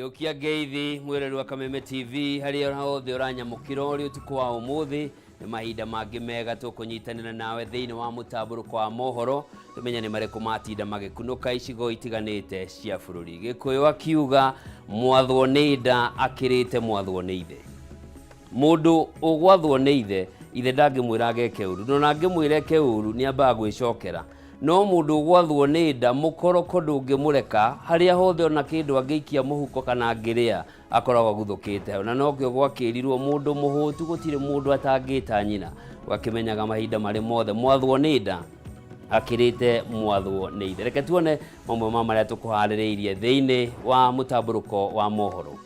Ngĩũkia ngeithi mwĩrori wa Kameme TV harĩa hothe ũranyamũkĩra ũrĩ ũtukũ wa ũmũthĩ. Nĩ mahinda mangĩ mega tũkũnyitanĩra nawe thĩinĩ wa mũtambũrũko wa mohoro, tũmenye nĩ marĩkũ matinda magĩkunũka icigo itiganĩte cia bũrũri. Gĩkũyũ akiuga mwathwo nĩ nda akĩrĩte mwathwo nĩ ithe. Mũndũ ũgwathwo nĩ ithe, ithe ndangĩmwĩra ageke ũru, na ona angĩmwĩra eke ũru nĩ ambaga gwĩcokera. No mũndũ ũgwathwo nĩ nda, mũkoroko ndũngĩmũreka, harĩa hothe ona kĩndũ angĩikia mũhuko kana angĩrĩa, akoragwo aguthũkĩte hau. Na nokĩo gwakĩrirwo mũndũ mũhũtu gũtirĩ mũndũ atangĩta nyina. Ũgakĩmenyaga mahinda marĩ mothe mwathwo nĩ nda akĩrĩte mwathwo nĩ ithe. Reke tuone mamwe ma marĩa tũkũharĩrĩirie thĩinĩ wa mũtambũrũko wa mohoro.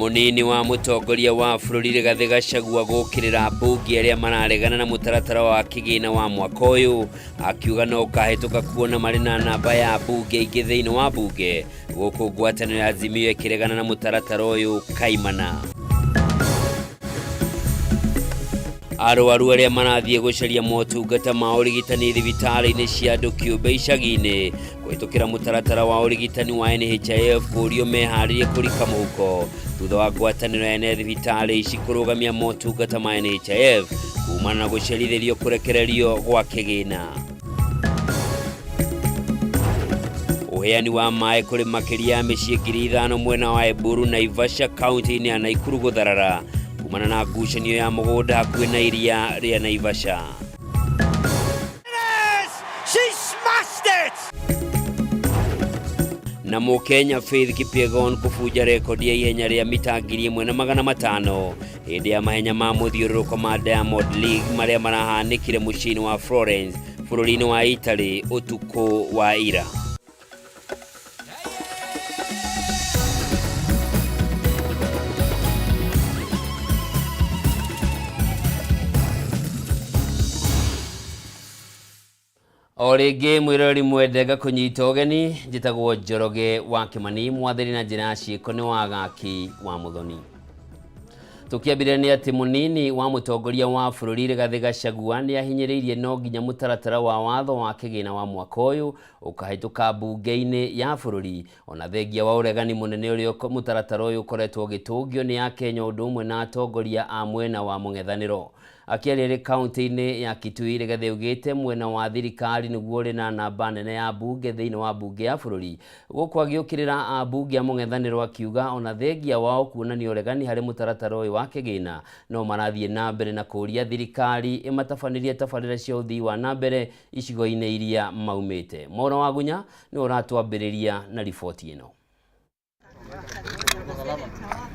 Munini wa mutongoria wa bũrũri Rigathĩ Gachagua gũkĩrĩra mbunge arĩa mararegana na mũtaratara wa kĩgĩna wa mwaka ũyũ, akiuga no ũkahĩtũka kuona marĩ na namba ya mbunge ingĩ thĩinĩ wa mbunge, gũkũ ngwatanĩro ya Azimio ĩkĩregana na mũtaratara ũyũ kaimana. Arwaru arĩa marathiĩ gũcaria motungata ma ũrigitani thibitarĩ-inĩ cia andũ kĩũmbe icagi-inĩ kũhĩtũkĩra mũtaratara wa ũrigitani wa NHIF kũũrio meharĩrie kũrika mũhuko thutha wa ngwatanĩro ya ene thibitarĩ ici kũrũgamia motungata ma NHIF kumana na gũcerithĩrio kũrekererio gwa kĩgĩna. Ũheani wa maĩ kũrĩ makĩria ya mĩciĩ 5,000 mwena wa Eburu Naivasha kaunti-inĩ ya Naikuru gũtharara kumana na ngucanio ya mũgũnda hakuhĩ na iria rĩa Naivasha. She smashed it! Na Mũkenya Faith Kipyegon kũbunja rekondi ya ihenya rĩa mita 1,500 hĩndĩ ya mahenya ma mũthiũrũrũko ma Diamond League marĩa marahanĩkire mũciĩ-inĩ wa Florence bũrũri-inĩ wa Italy ũtukũ wa ira. O rĩngĩ mwĩroreri mwende ngakũnyita ũgeni, njĩtagwo Njoroge wa Kĩmani, mwathĩri na njĩra ya ciĩko nĩ Wagaki wa Mũthoni. Tũkĩambĩrĩria nĩ atĩ mũnini wa mũtongoria wa bũrũri Rigathĩ Gachagua nĩ ahinyĩrĩirie no nginya mũtaratara wa watho wa kĩgĩna wa mwaka ũyũ ũkahĩtũka mbunge-inĩ ya bũrũri, ona thengia wa ũregani mũnene ũrĩa mũtaratara ũyũ ũkoretwo ũgĩtũngio nĩ Akenya ũndũ ũmwe na atongoria a mwena wa mũng'ethanĩro. Akĩaria arĩ kaunti-inĩ ya Kitui, Rigathĩ augĩte mwena wa thirikari nĩguo ũrĩ na namba nene ya mbunge thĩinĩ wa mbunge ya bũrũri, gũkũ agĩũkĩrĩra ambunge a mũng'ethanĩro akiuga ona thengia wao kuonania ũregani harĩ mũtaratara ũyũ wa kĩgĩna, no marathiĩ na mbere na kũũria thirikari ĩmatabanĩrie tabarĩra cia ũthii wa na mbere icigo-inĩ iria maumĩte. Mwaura wa Gunya nĩwe ũratwambĩrĩria na riboti ĩno.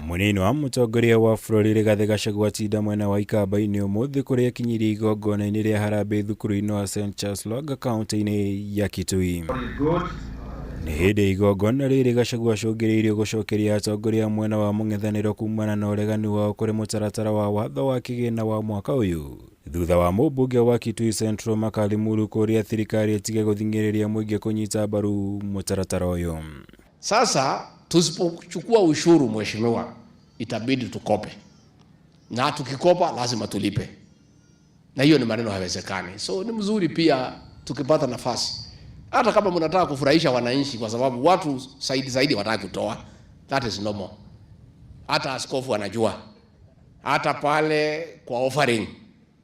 Mũnini wa mũtongoria wa bũrũri Rigathĩ Gachagua atinda mwena wa Ikamba-inĩ ũmũthĩ kũrĩa akinyirie igongona-inĩ rĩa harambee thukuru-inĩ wa St Charles Lwanga kaunti-inĩ ya Kitui. Nĩ hĩndĩ igongona rĩrĩ Gachagua acũngĩrĩirio gũcokeria atongoria a mwena wa mũng'ethanĩro kumana na ũregani wao kũrĩ mũtaratara wa watho wa kĩgĩna wa mwaka ũyũ. Thutha wa mũmbunge wa Kitui Central Makali Mulu kũria thirikari ĩtige gũthing'ĩrĩria mũingĩ kũnyita mbaru mũtaratara ũyũ. Sasa tusipochukua ushuru mheshimiwa, itabidi tukope, na tukikopa lazima tulipe, na hiyo ni maneno hayawezekani. So ni mzuri pia tukipata nafasi, hata kama mnataka kufurahisha wananchi, kwa sababu watu zaidi zaidi wataka kutoa, that is normal. Hata askofu anajua, hata pale kwa offering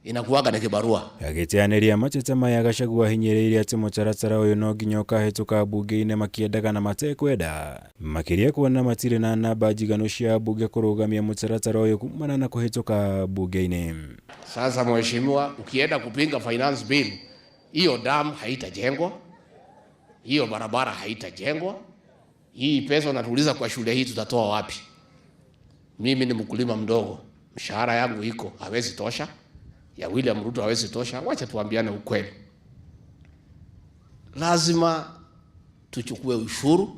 inakuwaga na kibarua. Agĩteanĩria mateta maya Gachagua ahinyĩrĩirie atĩ mũtaratara ũyũ no nginya ũkahĩtũka mbunge-inĩ makĩendaga na matekwenda, makĩria kuona matirĩ na namba njiganu cia mbunge kũrũgamia mũtaratara ũyũ kumana na kũhĩtũka mbunge-inĩ. Sasa mheshimiwa, ukienda kupinga finance bill, hiyo dam haitajengwa, hiyo barabara haitajengwa, hii pesa unatuuliza kwa shule hii tutatoa wapi? Mimi ni mkulima mdogo, mshahara yangu iko hawezi tosha, ya William Ruto hawezi tosha. Wacha tuambiane ukweli, lazima tuchukue ushuru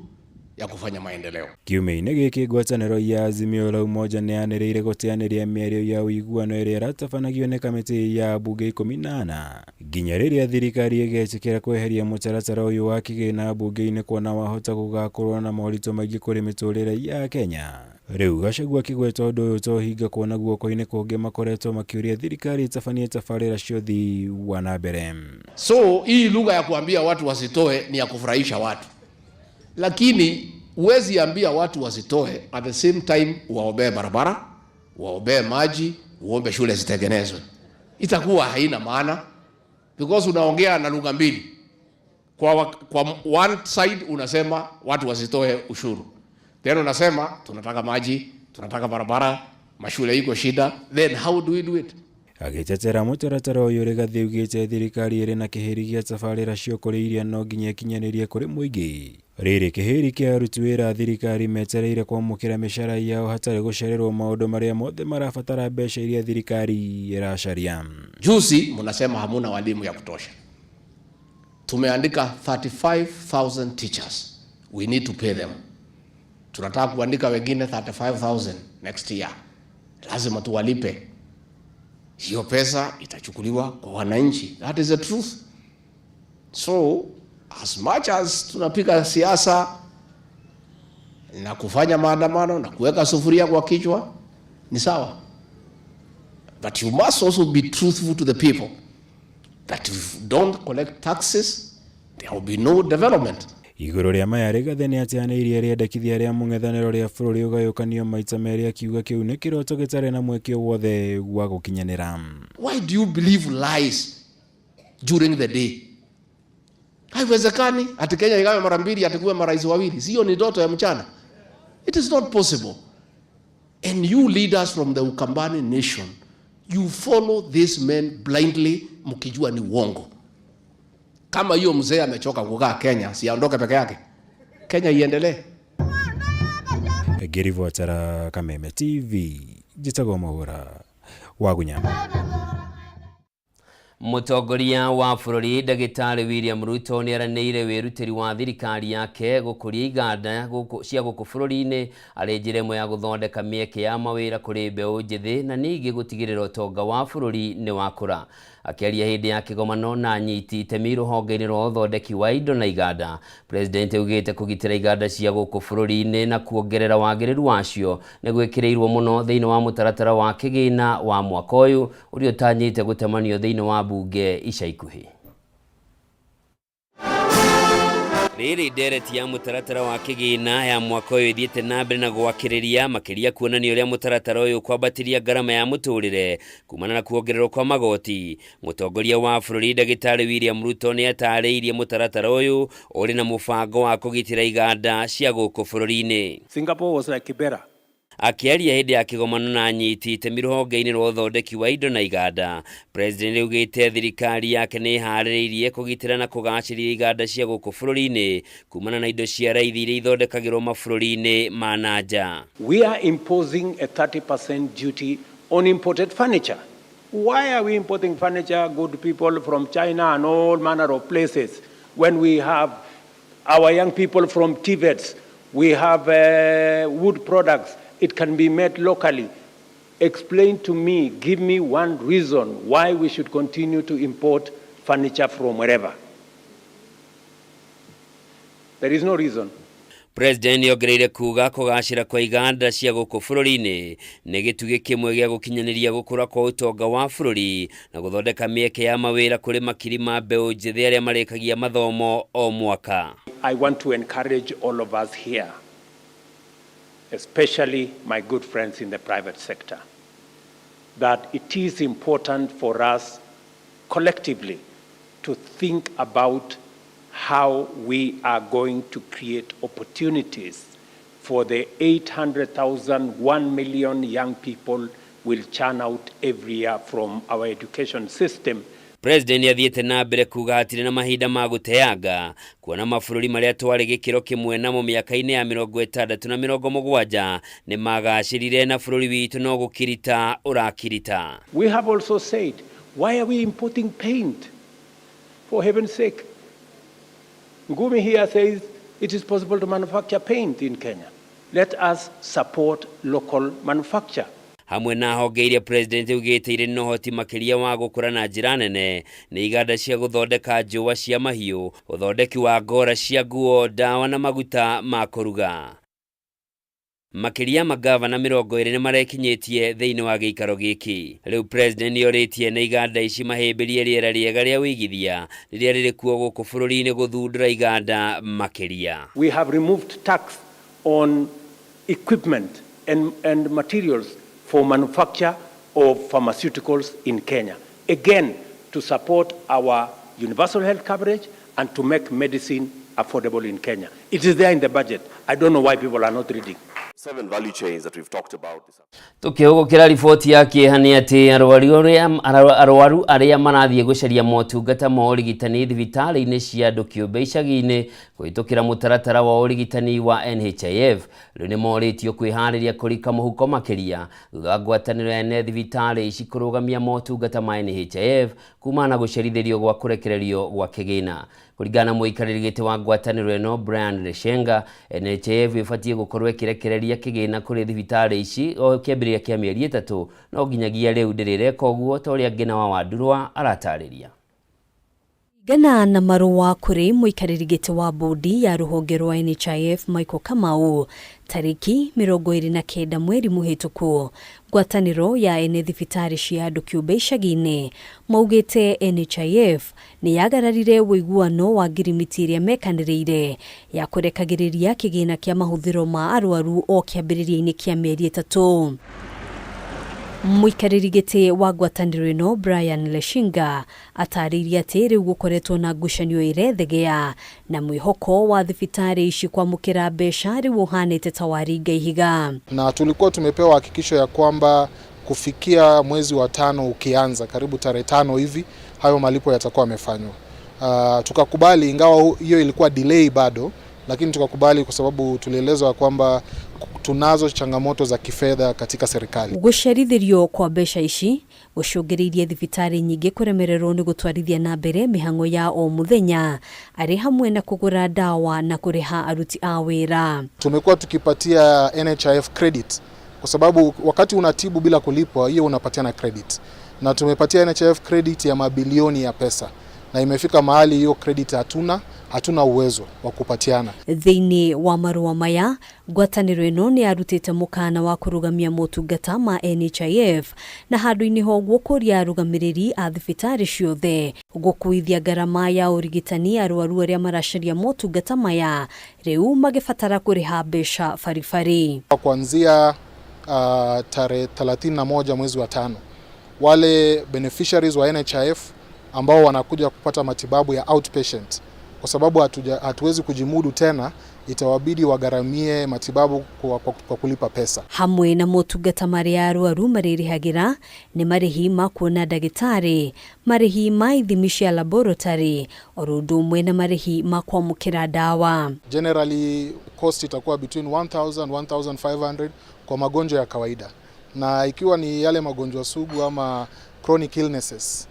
ya kufanya maendeleo. Kiumia-inĩ gĩkĩ ngwatanĩro ya Azimio la Umoja nĩ yanĩrĩire gũteanĩria mĩario ya ũiguano ĩrĩa ĩratabanagio nĩ kamĩtĩ ya mbunge 14 nginya rĩrĩa thirikari ĩgetĩkĩra kweheria mũtaratara ũyũ wa kĩgĩna mbunge-inĩ kuona wahota gũgakorwo na moritũ maingĩ kũrĩ mĩtũrĩre ya Kenya. Rĩu Gachagua akĩgweta ũndũ ũyũ ta ũhinga kuona guoko-inĩ kũngĩ makoretwo makĩũria thirikari ĩtabanie tabarĩra cia ũthii wa na mbere. So hii lugha ya kuambia watu wasitoe ni ya kufurahisha watu, lakini huwezi ambia watu wasitoe at the same time waombee barabara, waombee maji, uombe shule zitengenezwe. Itakuwa haina maana because unaongea na lugha mbili. Kwa one side unasema watu wasitoe ushuru, then unasema tunataka maji, tunataka barabara, mashule iko shida, then how do we do it? Agĩtetera mũtaratara ũyũ Rigathĩ augĩte thirikari ĩrĩ na kĩhĩri gĩa tabarĩra cia ũkũria iria no nginya ĩkinyanĩrie kũrĩ mũingĩ. Rĩrĩ kĩhĩri kĩa aruti wĩra a thirikari metereire kwamũkĩra mĩcara yao hatarĩ gũcererwo maũndũ marĩa mothe marabatara mbeca iria thirikari ĩracaria. Juzi mnasema hamuna walimu ya kutosha. Tumeandika 35,000 teachers. We need to pay them. Tunataka kuandika wengine 35,000 next year. Lazima tuwalipe. Hiyo pesa itachukuliwa kwa wananchi. That is the truth. So as much as tunapiga siasa na kufanya maandamano na kuweka sufuria kwa kichwa ni sawa, but you must also be truthful to the people that if you don't collect taxes there will be no development. Igũrũ rĩa maya Rigathĩ nĩateanĩirie rĩendekithia rĩa mũng'ethanĩro rĩa bũrũri ũgayũkanio maita merĩ akiuga kĩu nĩ kĩroto gĩtarĩ na mweke wothe wa gũkinyanĩra. Why do you believe lies during the day? Haiwezekani ati Kenya igawe mara mbili ati kuwe marais wawili. Sio, ni ndoto ya mchana. It is not possible. And you leaders from the Ukambani nation, you follow these men blindly mkijua ni uongo. Kama hiyo mzee amechoka kukaa Kenya, si aondoke peke yake. Kenya iendelee. Ngĩribotera Kameme TV, njĩtagwo Mũhũra wa Gunyama. Mũtongoria wa bũrũri Ndagĩtarĩ William Ruto nĩaranĩire wĩrutĩri wa thirikari yake gũkũria iganda cia gũkũ bũrũri-inĩ arĩ njĩra ĩmwe ya gũthondeka mĩeke ya mawĩra kũrĩ mbeũ njĩthĩ na ningĩ gũtigĩrĩra ũtonga wa bũrũri nĩ wakũra. Akĩaria hĩndĩ ya kĩgomano na anyiti itemi rũhonge-inĩ rwa ũthondeki wa indo na iganda, President augĩte kũgitĩra iganda cia gũkũ bũrũri-inĩ na kuongerera wagĩrĩru wacio nĩ gwĩkĩrĩirwo mũno thĩinĩ wa mũtaratara wa kĩgĩna wa mwaka ũyũ ũrĩa ũtanyĩte gũtemanio thĩinĩ wa mbunge ica ikuhĩ. Rĩrĩ ndereti ya mũtaratara wa kĩgĩna ya mwaka ũyũ ĩthiĩte na mbere na gwakĩrĩria makĩria kuonania ũrĩa mũtaratara ũyũ kwambatĩria ngarama ya mũtũrĩre kumana na kuongererwo kwa magoti. Mũtongoria wa bũrũri Ndagĩtarĩ William Ruto nĩ atarĩirie mũtaratara ũyũ ũrĩ na mũbango wa kũgitĩra iganda cia gũkũ bũrũri-inĩ. Singapore was like Kibera. Akĩaria hĩndĩ ya kĩgomano na anyiti itemi rũhonge-inĩ rwa ũthondeki wa indo na iganda, President augĩte thirikari yake nĩ ĩharĩrĩirie kũgitĩra na kũgacĩrithia iganda cia gũkũ bũrũri-inĩ kumana na indo cia raithi iria ithondekagĩrwo mabũrũri-inĩ ma na nja. We are imposing a 30% duty on imported furniture. Why are we importing furniture, good people, from China and all manner of places when we have our young people from TVETs, we have wood products, it can be made locally. Explain to me, give me one reason why we should continue to import furniture from wherever. There is no reason. President nĩongereire kuga kũgacĩra kwa iganda cia gũkũ bũrũri-inĩ nĩ gĩtugĩ kĩmwe gĩa gũkinyanĩria gũkũra kwa ũtonga wa bũrũri na gũthondeka mĩeke ya mawĩra kũrĩ makiri ma mbeũ njĩthĩ arĩa marĩkagia mathomo o mwaka. I want to encourage all of us here, especially my good friends in the private sector, that it is important for us collectively to think about how we are going to create opportunities for the 800,000, 1 million young people will churn out every year from our education system. President nĩathiĩte na mbere kuga hatirĩ na mahinda ma gũteanga kuona mabũrũri marĩa twarĩ gĩkĩro kĩmwe namo mĩaka-inĩ ya 60 na 70 nĩ magacĩrire na bũrũri witũ no gũkirita ũrakirita. We have also said, why are we importing paint? For heaven's sake. Ngumi here says It is possible to manufacture paint in Kenya. Let us support local manufacture. Hamwe na honge iria president augĩte irĩ na ũhoti makĩria wa gũkũra na njĩra nene nĩ iganda cia gũthondeka njũa cia mahiũ, ũthondeki wa ngora cia nguo, ndawa na maguta ma kũruga. Makĩria magavana 20 nĩ marekinyĩtie thĩinĩ wa gĩikaro gĩkĩ. Rĩu president nĩorĩtie na iganda ici mahĩmbĩrie rĩera rĩega rĩa ũigithia rĩrĩa rĩrĩ kuo gũkũ bũrũri-inĩ gũthundũra iganda makĩria. We have removed tax on equipment and materials for manufacture of pharmaceuticals in Kenya. Again, to support our universal health coverage and to make medicine affordable in Kenya. It is there in the budget. I don't know why people are not reading. 7 value chains that we've talked about. Tukĩhũgũkĩra riboti ya kĩeha nĩ atĩ arwaru arĩa marathiĩ gũcaria motungata ma ũrigitani thibitarĩ-inĩ cia andũ kĩũmbe icagi-inĩ kũhĩtũkĩra mũtaratara wa ũrigitani wa NHIF rĩu nĩ morĩtio kwĩharĩria kũrika mũhuko makĩria thutha wa ngwatanĩro ya ene thibitarĩ ici kũrũgamia motungata ma NHIF kumana na gũcerithĩrio gwa kũrekererio gwa kĩgĩna. Kũringana na mũikarĩri gĩtĩ wa ngwatanĩro ĩno Brian Leshenga, NHIF ĩbatiĩ gũkorwo ĩkĩrekereria kĩgĩna kũrĩ thibitarĩ ici o kĩambĩrĩria kĩa mĩeri 3 no nginyagia rĩu ndĩrĩ ĩreka ũguo ta ũrĩa Ngĩna wa Wandurwa aratarĩria. Gana na marũa kũrĩ mũikarĩri gĩtĩ wa bodi ya rũhonge rwa NHIF Michael Kamau tarĩki 29 mweri mũhĩtũku, ngwatanĩro ya ene thibitarĩ cia andũ kĩũmbe icagi-inĩ maugĩte NHIF nĩ yagararire ũiguano wa ngirimiti ĩrĩa mekanĩrĩire ya kũrekagĩrĩria kĩgĩna kĩa mahũthĩro ma arwaru o kĩambĩrĩria-inĩ kĩa mĩeri 3. Mũikarĩri gĩtĩ wa ngwatanĩro ĩno Brian Leshinga atarĩirie atĩ rĩu gũkoretwo na ngucanio ĩrethegea na mwĩhoko wa thibitarĩ ici kwamũkĩra mbeca rĩu ũhanĩte ta waringa ihiga. Na tulikuwa tumepewa hakikisho ya kwamba kufikia mwezi wa 5 ukianza karibu tarehe 5 hivi hayo malipo yatakuwa yamefanywa. Tukakubali, ingawa hiyo ilikuwa delay bado, lakini tukakubali kwa sababu tulielezwa kwamba tunazo changamoto za kifedha katika serikali. Gũcerithĩrio kwa mbeca ici gũcũngĩrĩirie thibitarĩ nyingĩ kũremererwo nĩ gũtwarithia na mbere mĩhang'o ya o mũthenya arĩ hamwe na kũgũra ndawa na kũrĩha aruti a wĩra. Tumekuwa tukipatia NHIF credit kwa sababu wakati unatibu bila kulipwa hiyo unapatiana credit, na tumepatia NHIF credit ya mabilioni ya pesa, na imefika mahali hiyo credit hatuna uwezo wa kupatiana. Thĩinĩ wa marũa maya ngwatanĩro ĩno nĩ yarutĩte mũkana wa kũrũgamia motungata ma NHIF na handũ-inĩ hoguo kũria arũgamĩrĩri a thibitarĩ ciothe gũkuithia ngarama ya ũrigitani arwaru arĩa maracaria motungata maya rĩu magĩbatara kũrĩha mbeca baribari. Kuanzia tarehe 31 mwezi wa 5 wale beneficiaries wa NHIF ambao wanakuja kupata matibabu ya outpatient, kwa sababu hatuwezi kujimudu tena, itawabidi wagharamie matibabu kwa kulipa pesa. Hamwe na motungata marĩa arwaru marĩrĩhagĩra nĩ marĩhi ma kuona ndagĩtarĩ, marĩhi ma ithimi cia laboratory, oro ũndũ ũmwe na marĩhi ma kwamũkĩra ndawa. Generally cost itakuwa between 1000 1500 kwa magonjwa ya kawaida, na ikiwa ni yale magonjwa sugu ama chronic illnesses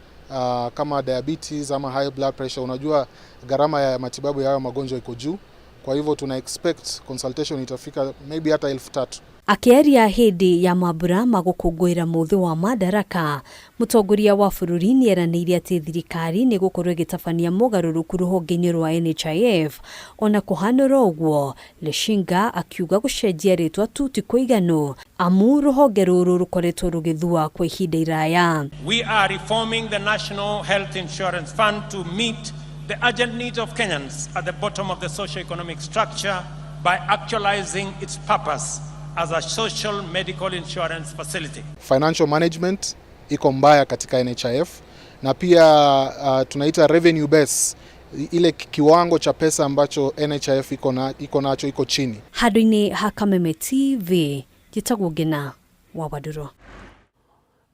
kama diabetes ama high blood pressure, unajua gharama ya matibabu ya hayo magonjwa iko juu. Kwa hivyo tuna expect consultation itafika maybe hata 3000. Akĩaria hĩndĩ ya mambura ma gũkũngũĩra mũthĩ wa Madaraka, mũtongoria wa bũrũri nĩeranĩire atĩ thirikari nĩ gũkorwo ĩgĩtabania mogarũrũku rũhonge-inĩ rwa NHIF. Ona kũhanũra ũguo, Leshinga akiuga gũcenjia rĩtwa tu ti kũiganu amu rũhonge rũrũ rũkoretwo rũgĩthua kwa ihinda iraya. We are reforming the National Health Insurance Fund to meet the urgent needs of Kenyans at the bottom of the socio-economic structure by actualizing its purpose as a social medical insurance facility. Financial management iko mbaya katika NHIF, na pia tunaita revenue base, ile kiwango cha pesa ambacho NHIF iko nacho iko chini. Handũ-inĩ ha Kameme TV, njĩtagwo Ngĩna wa Wandũrũ.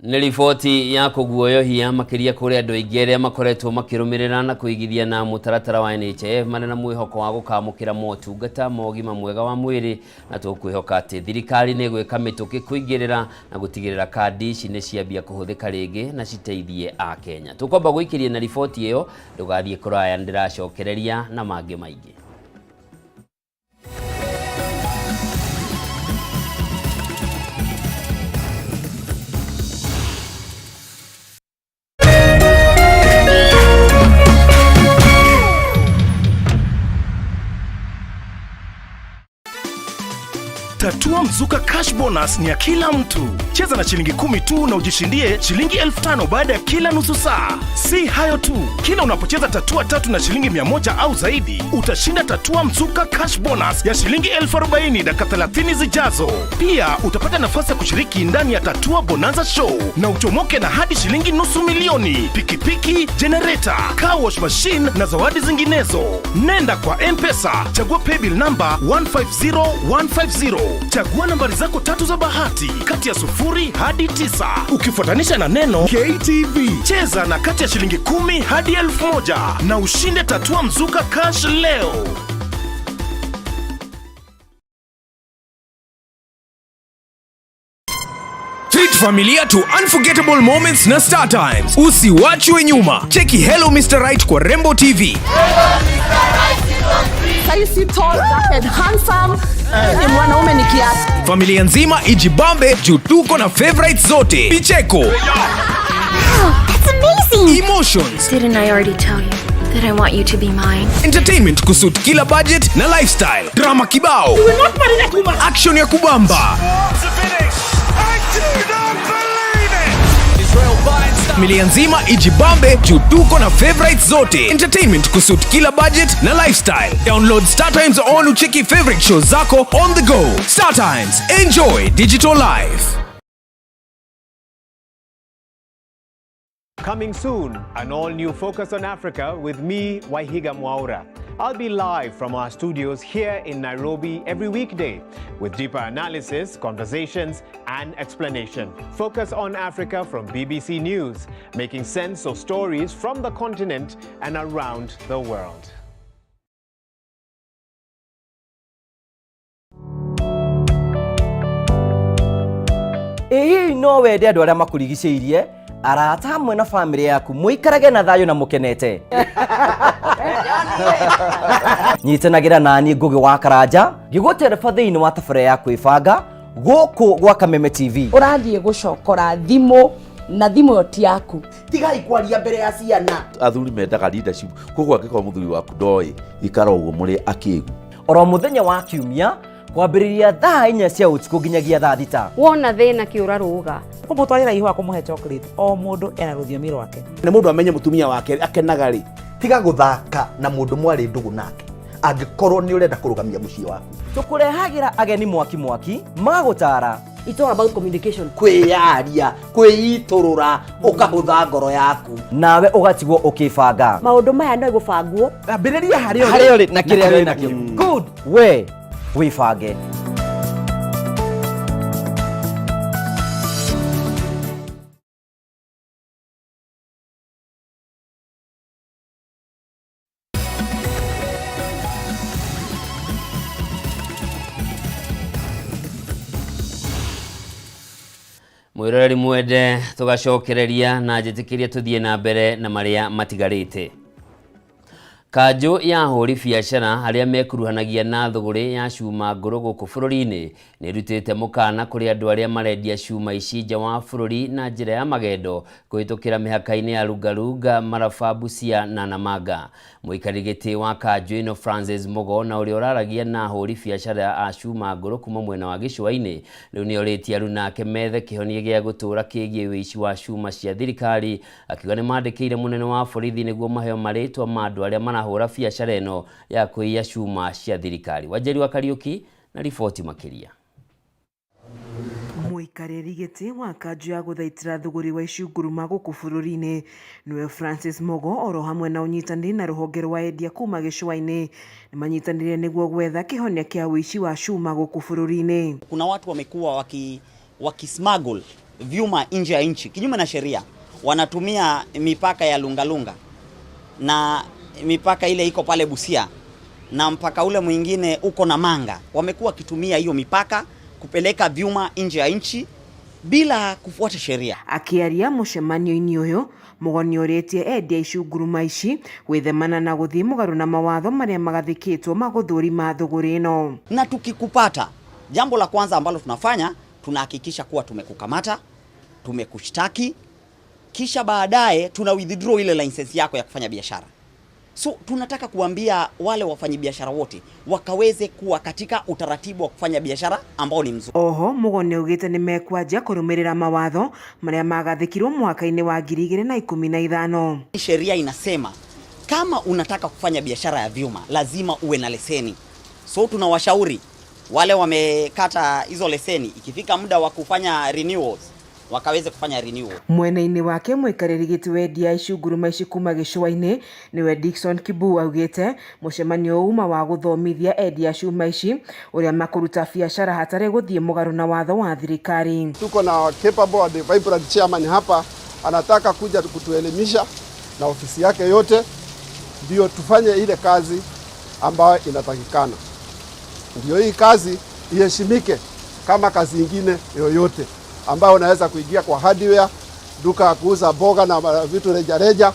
Nĩ riboti ya kũguoyohia makĩria kũrĩ andũ aingĩ arĩa makoretwo makĩrũmĩrĩra na kũigithia na mũtaratara wa NHIF marĩ na mwĩhoko wa gũkamũkĩra motungata ma ũgima mwega wa mwĩrĩ, na tũkwĩhoka atĩ thirikari nĩ ĩgwĩka mĩtũkĩ kũingĩrĩra na gũtigĩrĩra kandi ici nĩ ciambia kũhũthĩka rĩngĩ na citeithie Akenya. Tũkwamba gũikĩria na riboti ĩyo, ndũgathiĩ kũraya, nĩndĩracokereria na mangĩ maingĩ. Mzuka Cash Bonus ni ya kila mtu. Cheza na shilingi 10 tu na ujishindie shilingi 5,000 baada ya kila nusu saa. Si hayo tu, kila unapocheza tatua tatu na shilingi 100 au zaidi, utashinda Tatua Mzuka Cash Bonus ya shilingi 40,000 dakika 30 zijazo. Pia utapata nafasi ya kushiriki ndani ya Tatua Bonanza Show na uchomoke na hadi shilingi 500,000, pikipiki, generator, car wash machine na zawadi zinginezo. Nenda kwa M-Pesa, chagua paybill number 150150. Chagua nambari zako tatu za bahati kati ya 0 hadi 9, ukifuatanisha na neno KTV. Cheza na kati ya shilingi 10 hadi 1,000 na ushinde Tatua Mzuka Cash leo. Treat familia to unforgettable moments na Star Times. Usiwachwe nyuma. Cheki Hello Mr. Right kwa Rembo TV. Saisi tall, dark and handsome. Ni mwanaume ni kiasi. Familia nzima ijibambe juu tuko na favorites zote. Vicheko. Wow, that's amazing. Emotions. Didn't I already tell you that I want you to be mine? Entertainment kusuit kila budget na lifestyle. Drama kibao. You will not marry that woman. Action ya kubamba. Familia nzima ijibambe juu tuko na favorites zote. Entertainment kusuit kila budget na lifestyle. Download Star Times on ucheki favorite shows zako on the go. Star Times, enjoy digital life. Coming soon, an all-new Focus on Africa with me, Waihiga Mwaura. I'll be live from our studios here in Nairobi every weekday with deeper analysis, conversations, and explanation. Focus on Africa from BBC News, making sense of stories from the continent and around the world. Ĩ hihi no wende andũ arĩa makũrigicĩirie, arata hamwe na bamĩrĩ yaku mũikarage na thayũ na mũkenete? Nyitanagĩra naniĩ Ngũgĩ wa Karanja ngĩgũtereba thĩinĩ wa tabarĩra ya kwĩbanga gũkũ gwa Kameme TV. Ũrathiĩ gũcokora thimũ na thimũ ĩyo ti yaku. Tigai kwaria mbere ya ciana. Athuri mendaga leadership, koguo angĩkorwo mũthuri waku ndoĩ, ikara ũguo mũrĩ akĩgu. Oro mũthenya wa kiumia kwambĩrĩria thaa 4 cia ũtukũ nginyagia thaa 6. Wona thĩna kĩũra rũga. Kũmũtwarĩra ihũa, kũmũhe chocolate, o mũndũ ena rũthiomi rwake. Nĩ mũndũ amenye mũtumia wake akenaga rĩ. Tiga gũthaka na mũndũ mwarĩ ndũgũ nake angĩkorwo nĩ ũrenda kũrũgamia mũciĩ waku. Tũkũrehagĩra ageni mwaki mwaki magũtara. It's all about communication. Kwĩyaria, kwĩitũrũra, ũkahũtha ngoro yaku. Nawe ũgatigwo ũkĩbanga. Maũndũ maya no gũbangwo. Ambĩrĩria harĩa harĩa ũrĩ na kĩrĩa wĩ nakĩo. Good. We wĩbange. Mwiroreri mwende, tugacokereria na njĩtĩkĩrie tũthiĩ na mbere na marĩa matigarĩte. Kanjũ ya ahũri biacara arĩa mekuruhanagia na thũgũrĩ ya cuma ngũrũ gũkũ bũrũri-inĩ nĩrutĩte mũkana kũrĩ andũ arĩa marendia cuma ici nja wa bũrũri na njĩra ya magendo kũhĩtũkĩra mĩhaka-inĩ ya Lungalunga, Maraba, Busia na Namanga. Mũikarĩri gĩtĩ wa kanjũ ĩno Francis Mugo, na ũrĩa ũraragia na ahũri biacara a cuma ngũrũ kuma mwena wa gĩcũa-inĩ, rĩu nĩorĩtie aruna ake methe kĩhonia gĩa gũtũũra kĩgiĩ ũici wa cuma cia thirikari, akiuga nĩmandĩkĩire mũnene wa borithi nĩguo maheo marĩtwa ma andũ arĩa marahũra biacara ĩno ya kũiya cuma cia thirikari. Wanjeri wa Kariuki na riboti makĩria. Mũikarĩri gĩtĩ wa kanjũ ya gũthaitĩra thũgũrĩ wa icunguruma gũkũ bũrũri-inĩ nĩwe Francis Mugo, oro hamwe na ũnyitanĩri na rũhonge rwa endia kuma gĩcũa-inĩ nĩmanyitanĩire nĩguo gwetha kĩhonia kĩa ũici wa cuma gũkũ bũrũri-inĩ. Kuna watu wamekuwa wakismuggle vyuma nje ya nchi kinyume na sheria, wanatumia mipaka ya Lungalunga na mipaka ile iko pale Busia na mpaka ule mwingine uko Namanga. Wamekuwa wakitumia hiyo mipaka kupeleka vyuma nje ya nchi bila kufuata sheria. Akĩaria mũcemanio-inĩ ũyũ, Mugo nĩorĩtie endia icunguruma ici gwĩthemana na gũthiĩ mũgarũ na mawatho marĩa magathĩkĩtwo ma gũthũrima thũgũrĩ ĩno. Na tukikupata, jambo la kwanza ambalo tunafanya, tunahakikisha kuwa tumekukamata, tumekushtaki, kisha baadaye tuna withdraw ile license yako ya kufanya biashara. So tunataka kuambia wale wafanyabiashara wote wakaweze kuwa katika utaratibu wa kufanya biashara ambao ni mzuri. Oho Mugo nĩaugĩte nĩmekwanjia kũrũmĩrĩra mawatho marĩa magathĩkirwo mwaka-inĩ wa 2015. Sheria inasema kama unataka kufanya biashara ya vyuma lazima uwe na leseni. So tunawashauri wale wamekata hizo leseni, ikifika muda wa kufanya renewals wakaweze kufanya renewal. Mwena-inĩ wake mũikarĩri gĩtĩ wendia icunguruma ici kuma gĩcũa-inĩ nĩwe Dickson Kibu augĩte mũcemanio uma wa gũthomithia endia cuma ici ũrĩa makũruta biacara hatarĩ gũthiĩ mũgarũ na watho wa thirikari. Tuko na capable and vibrant chairman hapa, anataka kuja kutuelimisha na ofisi yake yote, ndio tufanye ile kazi ambayo inatakikana, ndio hii kazi iheshimike kama kazi ingine yoyote ambayo unaweza kuingia kwa hardware, duka ya kuuza mboga na vitu rejareja,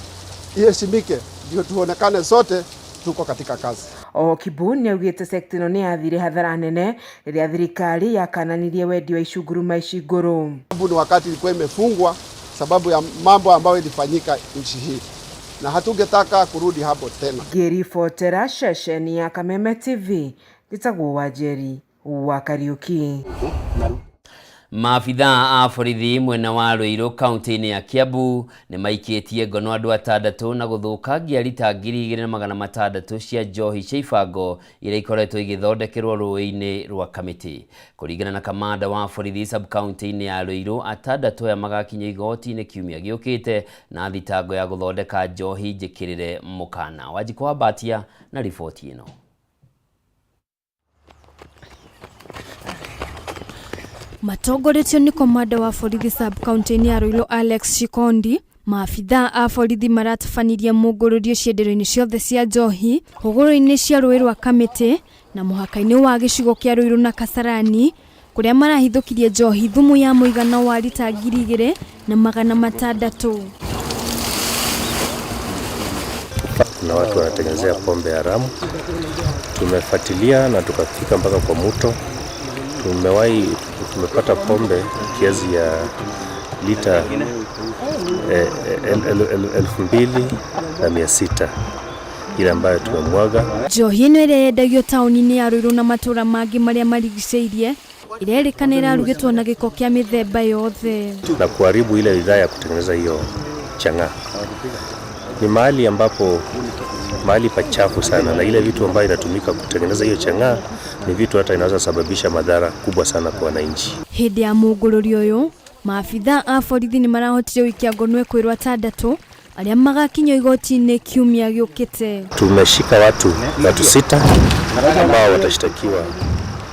iheshimike, ndio tuonekane sote tuko katika kazi. Oho Kibu nĩaugĩte sekta ĩno nĩyathire hathara nene rĩrĩa thirikari yakananirie wendia wa icunguruma ici ngũrũ. Sababu ni wakati ilikuwa imefungwa sababu ya mambo ambayo ilifanyika nchi hii, na hatungetaka kurudi hapo tena. Ngĩribotera ceceni ya Kameme TV njĩtagwo Wanjeri wa Kariuki. Maabithaa a borithi mwena wa Ruiru kaunti-inĩ ya Kiambu nĩ maikĩtie ngono andũ atandatũ na gũthũkangia rita 2600 cia njohi cia ibango iria ikoretwo igĩthondekerwo rũĩ-inĩ rwa Kamĩtĩ. Kũringana na kamanda wa borithi sub-kaunti-inĩ ya Ruiru, atandatũ aya magakinyio igoti-inĩ kiumia gĩũkĩte na thitango ya gũthondeka njohi njĩkĩrĩre mũkana. Wanjikũ wa Mbatia na riboti ĩno. Matongoretio nĩ komanda wa borithi sub-kaunti-inĩ ya Ruiru Alex Shikondi, maabithaa a borithi maratabanirie mũngũrũrio cienderio-inĩ ciothe cia njohi hũgũrũrũ-inĩ cia rũĩ rwa Kamĩtĩ na mũhaka-inĩ wa gĩcigo kĩa Ruiru na Kasarani kũrĩa marahithũkirie njohi thumu ya mũigana wa rita 2600. Kuna watu wanatengenezea pombe haramu. Tumefuatilia na tukafika mpaka kwa mto. Tumepata pombe kiasi ya lita 2600 ile ambayo tumemwaga. Njohi ĩno ĩrĩa yendagio taũni-inĩ ya Ruiru na matũũra mangĩ marĩa marigicĩirie ĩrerĩkana ĩrarugĩtwo na gĩko kĩa mĩthemba yothe na kuharibu ile bidhaa ya kutengeneza hiyo chang'aa. Ni mahali ambapo mahali pachafu sana, na ile vitu ambayo inatumika kutengeneza hiyo chang'aa ni vitu hata inaweza sababisha madhara kubwa sana kwa wananchi. Hĩndĩ ya mũngũrũrio ũyũ maabithaa a borithi nĩ marahotire gũikia ngono ekwĩrwo atandatũ arĩa magakinyio igoti-inĩ kiumia gĩũkĩte. Tumeshika watu 6 ambao watashtakiwa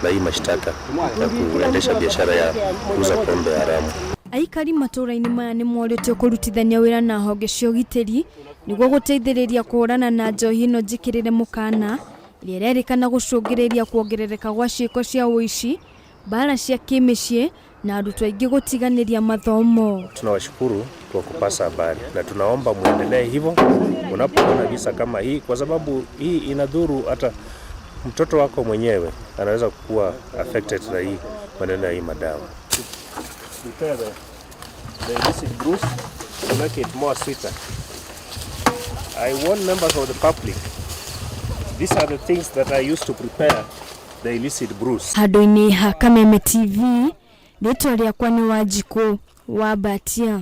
na hii mashtaka ya kuendesha biashara ya kuuza pombe haramu. Aikari matũũra-inĩ maya nĩ morĩtio kũrutithania wĩra na honge cia ũgitĩri nĩguo gũteithĩrĩria kũhũrana na njohi ĩno njĩkĩrĩre mũkana ĩrĩa ĩrerĩkana gũcũngĩrĩria kuongerereka gwa ciĩko cia ũici, mbara cia kĩmĩciĩ na arutwo aingĩ gũtiganĩria mathomo. Tunawashukuru kwa kupasa habari na tunaomba muendelee hivyo unapoona visa kama hii, kwa sababu hii inadhuru hata mtoto wako mwenyewe, anaweza kuwa affected na hii maneno ya hii madawa. Prepare the illicit brews to make it more sweeter. I warn members of the public, these are the things that I used to prepare the illicit brews. Handũ-inĩ ha Kameme TV, rĩtwa rĩakwa nĩ Wanjikũ wa Mbatia.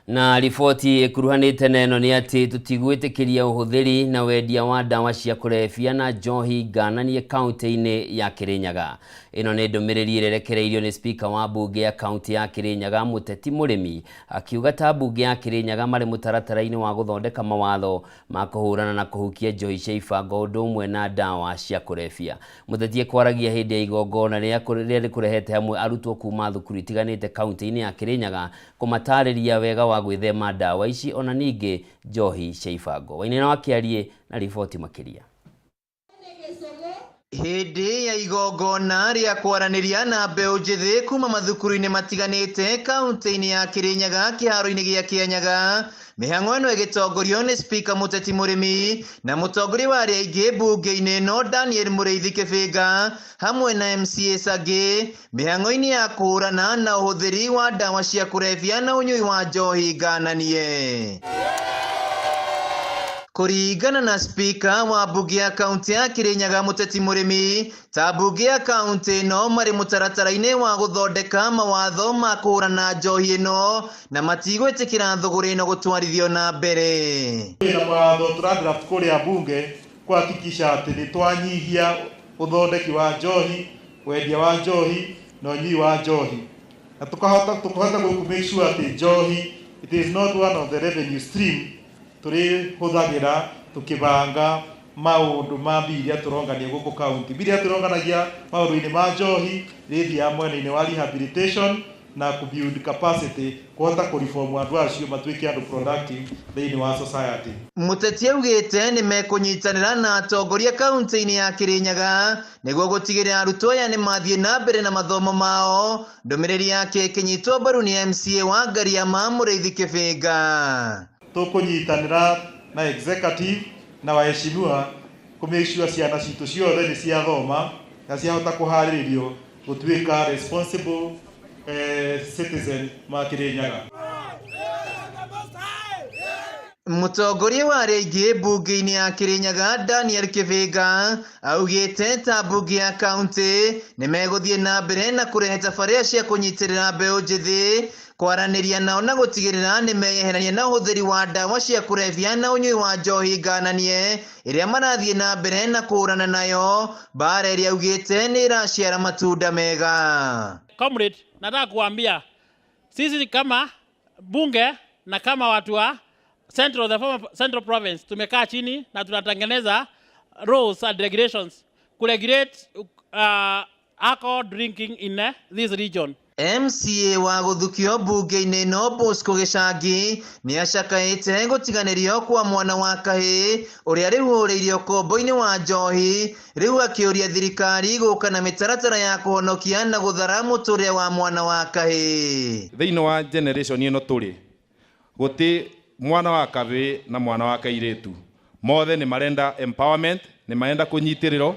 Na riboti ĩkuruhanĩte na ĩno nĩ atĩ tũtigwĩtĩkĩria ũhũthĩri na wendia wa ndawa cia kũrebia na njohi ngananie kaunti-inĩ ya Kirinyaga. Ĩno nĩ ndũmĩrĩri ĩrerekereirio nĩ spika wa mbunge ya kaunti ya Kirinyaga Mũteti Mũrĩmi, akiuga ta mbunge ya Kirinyaga marĩ mũtaratara-inĩ wa gũthondeka mawatho ma kũhũrana na kũhukia njohi cia ibango ũndũ ũmwe na ndawa cia kũrebia. Mũteti ekwaragia hĩndĩ ya igongona rĩrĩa rĩkũrehete hamwe arutwo kuma thukuru itiganĩte kaunti-inĩ ya Kirinyaga kũmatarĩria wega wa gwĩthema ndawa ici ona ningĩ njohi cia ibango. Wainaina wa Kĩariĩ na riboti makĩria. Hĩndĩ ya igongona rĩa kwaranĩria na mbeũ njĩthĩ kuma mathukuru-inĩ matiganĩte kaunti-inĩ ya Kirinyaga kĩharo-inĩ gĩa Kĩanyaga, mĩhang'o ĩno ĩgĩtongorio nĩ spika Mũteti Mũrĩmi na mũtongoria wa arĩa aingĩ mbunge-inĩ ĩno Daniel Mũrĩithi Kĩbĩnga hamwe na MCAs angĩ mĩhang'o-inĩ ya kũhũrana na ũhũthĩri wa ndawa cia kũrebia na ũnyui wa njohi ngananie. Kũringana na spika wa mbunge ya kaunti ya Kirinyaga Mũteti Mũrĩmi, ta mbunge ya kaunti ĩno marĩ mũtaratara-inĩ wa gũthondeka mawatho ma kũhũrana njohi ĩno na matigwĩtĩkĩra thũgũrĩ ĩno gũtwarithio na mbere. Na mawatho tũra draft kũrĩa bunge kuhakikisha atĩ nĩ twanyihia ũthondeki wa njohi, wendia wa njohi na ũnyui wa njohi, na tukahota tukahota ku make sure atĩ njohi it is not one of the revenue stream tũrĩhũthagĩra tũkĩbanga maũndũ ma mbia iria tũrongania gũkũ kaunti. Mbia iria tũronganagia maũndũ-inĩ ma njohi rĩthiaga mwena-inĩ wa rehabilitation na ku build capacity kũhota kũ reform andũ acio matuĩke andũ productive thĩinĩ wa society. Mũteti augĩte nĩ mekũnyitanĩra na atongoria kaunti-inĩ ya Kirinyaga nĩguo gũtigĩrĩra arutwo aya nĩ mathiĩ na mbere na mathomo mao. Ndũmĩrĩri yake ĩkĩnyitwo mbaru nĩ MCA wa Ngariama Mũrĩithi Kĩbĩnga. Tũkũnyitanĩra na executive na waheshimiwa kũ make sure ciana citũ ciothe nĩ ciathoma na ciahota kũharĩrĩrio gũtuĩka responsible citizen ma Kirinyaga. Mũtongoria wa arĩa aingĩ mbunge-inĩ ya Kirinyaga Daniel Kĩbĩnga augĩte ta mbunge ya kaunti nĩ megũthiĩ na mbere na kũrehe tabarĩra cia kũnyitĩrĩra mbeũ njĩthĩ, kwaranĩria nao na gũtigĩrĩra nĩ meyeherania na ũhũthĩri wa ndawa cia kũrebia na ũnyui wa njohi ngananie ĩrĩa marathiĩ na mbere na kũhũrana nayo, mbara ĩrĩa augĩte nĩ ĩraciara matunda mega. Comrade, nataka kuambia sisi kama bunge na kama watu wa Central, the former Central Province, tumekaa chini na tunatengeneza rules and regulations kuregulate alcohol drinking in this region. MCA wa gũthukio mbunge-inĩ ĩno Bosco Gĩcangi nĩ acakaĩte gũtiganĩrio kwa mwana wa kahĩĩ ũrĩa rĩu ũrĩirio ũkombo-inĩ wa njohi, rĩu akĩũria thirikari gũka na mĩtaratara ya kũhonokia na gũthara mũtũrĩre wa mwana wa kahĩĩ. Thĩinĩ wa generation ĩno tũrĩ gũtĩ mwana wa kahĩĩ na mwana wa kairĩtu, mothe nĩ marenda empowerment, nĩ marenda kũnyitĩrĩrwo,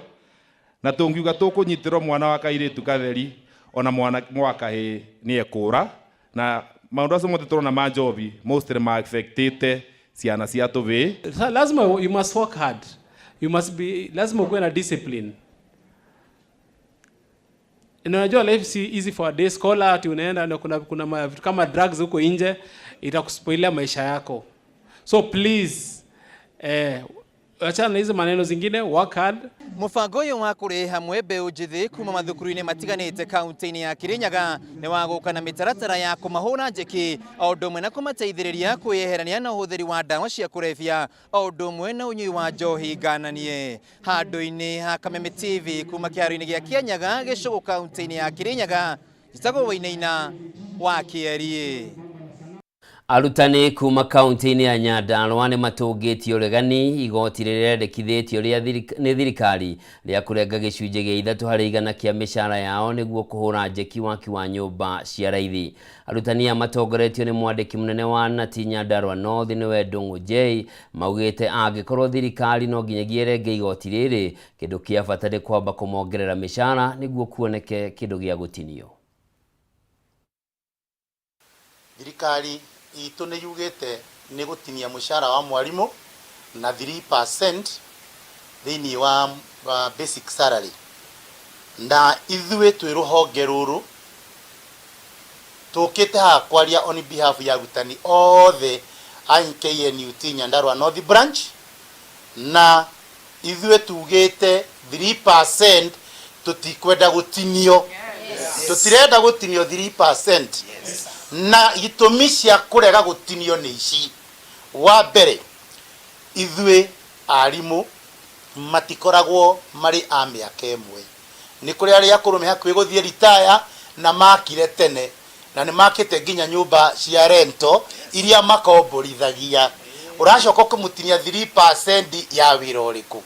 na tũngiuga tũkũnyitĩrwo mwana wa kairĩtu katheri ona mwana wa kahĩĩ nĩ ekũra, na maũndũ acio mothe tũrona ma njohi mostly ma affectĩte ciana cia tũvĩĩ. Sa, lazima you must work hard. You must be, lazima ukuwe na discipline. Na unajua life si easy for a day scholar, ati unaenda na kuna vitu kama drugs huko nje itakuspoilia maisha yako. So please, achana na hizo maneno zingine, work hard. Mũbango ũyũ wa kũrehe hamwe mbeũ njĩthĩ kuma mathukuru-inĩ matiganĩte kaunti-inĩ ya Kirinyaga nĩ wa gũka na mĩtaratara ya kũmahũra njeki o ũndũ ũmwe na kũmateithĩrĩria kwĩyeherania na ũhũthĩri wa ndawa cia kũrebia o ũndũ ũmwe na ũnyui wa njohi ngananie. Handũ-inĩ ha Kameme TV kuma kĩharo-inĩ gĩa Kĩanyaga gĩcũgũ kaunti-inĩ ya Kirinyaga, njĩtagwo Wainaina wa Kĩeriĩ. Arutani kuma kaunti-inĩ ya Nyandarua nĩ matũngĩtie ũregani igoti rĩrĩa rĩendekithĩtio nĩ thirikari rĩa kũrenga gĩcunjĩ gĩa 3% kĩa mĩcara yao nĩguo kũhũra njeki waki wa nyũmba cia raithi. Arutani aya matongoretio nĩ mwandĩki mũnene wa Nati Nyandarua North nĩwe Ndung'u J maugĩte angĩkorwo thirikari no nginyagia ĩrenge igoti rĩrĩ, kĩndũ kĩa bata nĩ kwamba kũmongerera mĩcara nĩguo kuoneke kĩndũ gĩa gũtinio. Thirikari itũ nĩ yugĩte nĩ gũtinia mũcara wa mwarimũ na 3% thĩinĩ wa basic salary, na ithuĩ twĩ rũhonge rũrũ tũkĩte haha kwaria on behalf ya arutani othe a KNUT Nyandarua North Branch, na ithuĩ tugĩte 3% tũtikwenda gũtinio. Tũtirenda gũtinio 3%. Na itũmi cia kũrega gũtinio nĩ ici. Wa mbere, ithuĩ arimũ matikoragwo marĩ a mĩaka ĩmwe. Nĩ kũrĩ arĩa akũrũ me hakuhĩ gũthiĩ ritaya na makire tene, na nĩ makĩte nginya nyũmba cia rento iria makomborithagia. Ũracoka ũkĩmũtinia 3% ya wĩra ũrĩkũ?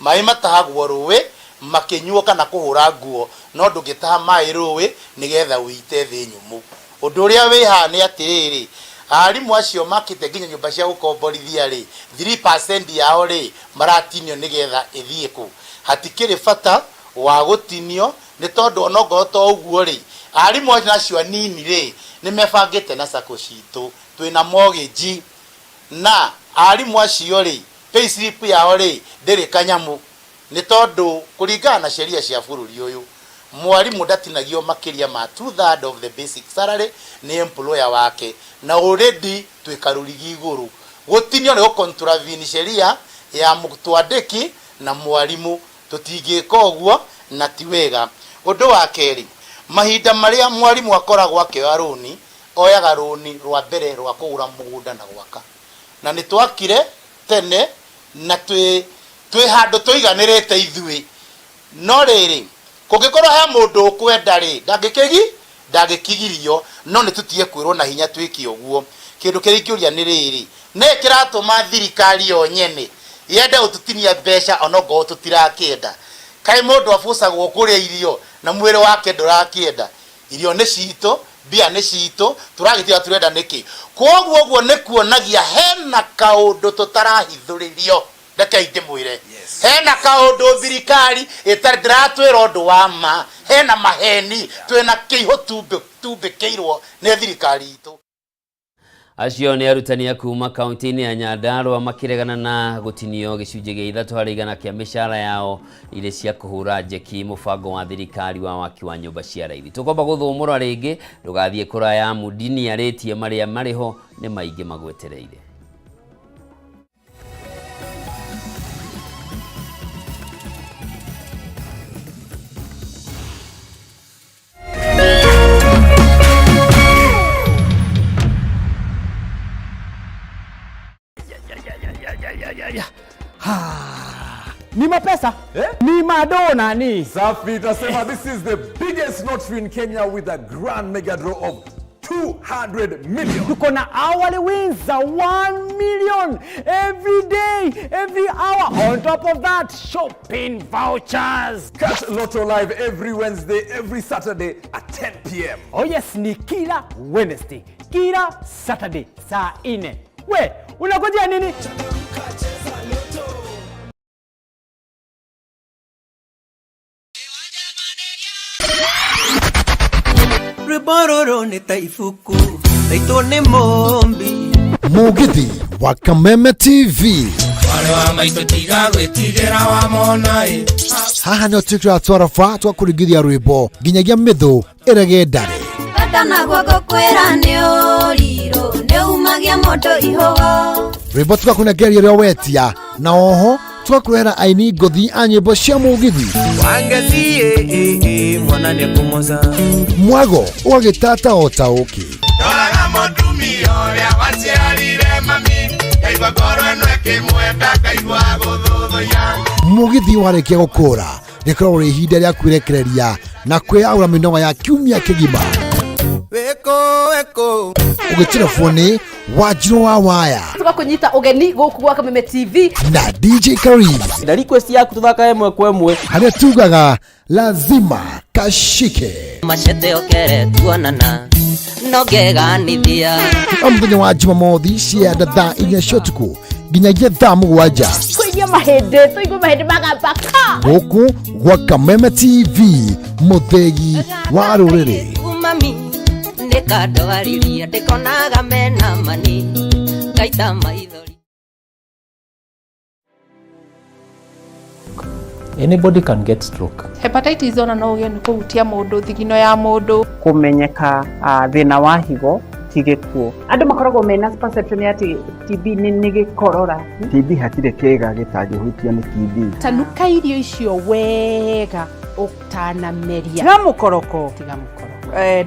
Maĩ matahagwo rũĩ makĩnyuo kana kũhũra nguo, no ndũngĩtaha maĩ rũĩ nĩgetha ũite thĩ nyũmũ. Ũndũ ũrĩa wĩ haha nĩ atĩrĩrĩ, arimũ acio makĩte nginya nyũmba cia gũkomborithia rĩ, 3% yao rĩ maratinio nĩgetha ĩthiĩ kũ? Hatikĩrĩ bata wa gũtinio, nĩ tondũ ona ongorwo to ũguo rĩ, arimũ acio anini rĩ nĩ mebangĩte na sacco citũ, twĩna mortgage, na arimũ acio rĩ Payslip yao rĩ ndĩrĩ kanyamũ, nĩ tondũ kũringana na sheria cia bũrũri ũyũ, mwarimũ ndatinagio makĩria ma 2/3 of the basic salary nĩ employer wake, na already twĩ karũrigi igũrũ. Gũtinio nĩ gũ contravene sheria ya mũtwandĩki na mwarimũ, tũtingĩka ũguo na ti wega. Ũndũ wa kerĩ, mahinda marĩa mwarimũ akoragwo akĩoya rũni, oyaga rũni rwa mbere rwa kũgũra mũgũnda na gwaka, na nĩ twakire tene na twĩ handũ tũiganĩrĩte ithuĩ. No rĩrĩ, kũngĩkorwo he mũndũ ũkwenda rĩ, ndangĩkigirio, no nĩ tũtige kwĩrwo na hinya twĩke ũguo. Kĩndũ kĩrĩa ingĩũria nĩ rĩrĩ, nĩ kĩratũma thirikari yo nyene yende gũtũtinia mbeca onokorwo tũtirakĩenda? Kaĩ mũndũ abucagwo kũrĩa irio na mwĩrĩ wake ndũrakĩenda? Irio nĩ citũ, mbia nĩ citũ, tũragĩtiga tũrenda nĩkĩ? Koguo ũguo nĩ kuonagia hena kaũndũ tũtarahithũrĩrio. Rekei ndĩmwĩre, hena kaũndũ thirikari ĩtarĩ ndĩratwĩra ũndũ wa ma, hena maheni twĩna kĩihũ tumbĩkĩirwo nĩ thirikari itũ. Acio nĩ arutani a kuma kaunti-inĩ ya Nyandarua makĩregana na gũtinio gĩcunjĩ gĩa 3% kĩa mĩcara yao irĩ cia kũhũra njeki mũbango wa thirikari wa waki wa nyũmba cia raithi. Tũkwamba gũthũmũra rĩngĩ, ndũgathiĩ kũraya amu ndini arĩtie marĩa marĩ ho nĩ maingĩ magwetereire. Ni mapesa eh? Ni madona ni safi. Tunasema this is the biggest lottery in Kenya with a grand mega draw of 200 million. Tuko na hourly wins za 1 million every day, every hour. On top of that, shopping vouchers. Catch Lotto Live every Wednesday, every Saturday at 10 p.m. Oh yes, ni kila Wednesday, kila Saturday saa 4. We, unangojea nini? Rwĩmbo rũrũ nĩ ta ibuku raitwo nĩ mũmbi. Mugithi wa Kameme TV. Mwarĩ wa maitũ tiga gwĩtigĩra wamona ĩ. Haha nĩho twĩkĩraga twaraba twakũringithia rwĩmbo nginyagia mĩthũ ĩrege ndare. Bata naguo ngũkwĩra nĩ ũrirũ nĩ umagia mũndũ ihũgo. Rwĩmbo tũgakũnengereria ũrĩa wetia, na oho tũgakũrehera aini ngũthi a nyĩmbo cia mũgithi. Wangacie mwana nĩ kũmoca. Mwago ũgagĩtata o ta ũkĩ. Ndoraga mũtumia ũrĩa waciarire mami, ngaigua ngoro ĩno ĩkĩmwenda, ngaigua gũthũthũya. Mũgithi warĩkia gũkũra rĩkoragwo rĩ ihinda rĩa kwĩrekereria na kwĩyaũra mĩnoga ya kiumia kĩgima. Wĩkũ wĩkũ. Ũgĩtirabwo nĩ Wanjirũ wa Waya tũgakũnyita ũgeni gũkũ gwa Kameme TV na DJ Kariz na request yaku tũthakae ĩmwe kwa ĩmwe, harĩa tugaga lazima kashike. Machete okere tuonana no ngeganithia. O mũthenya wa Jumamothi cia thaa 4 cia ũtukũ nginyagia thaa 7 tũigue mahĩndĩ, tũigue mahĩndĩ magamba ka gũkũ gwa Kameme TV, mũthĩgi wa rũrĩrĩ. Mami nĩkandwariria ndĩkonaga mena mani ngaita maithori. Anybody can get stroke. Hepatitis ona no ũgĩe nĩ kũhutia mũndũ thigino ya mũndũ. Kũmenyeka thĩna wa higo ti gĩkuũ. Andũ makoragwo mena perception ya atĩ TB nĩ gĩkorora. TB hatirĩ kĩga gĩtangĩhutio nĩ TB. Tanuka irio icio wega ũtanameria. Tiga mũkoroko. Tiga mũkoroko.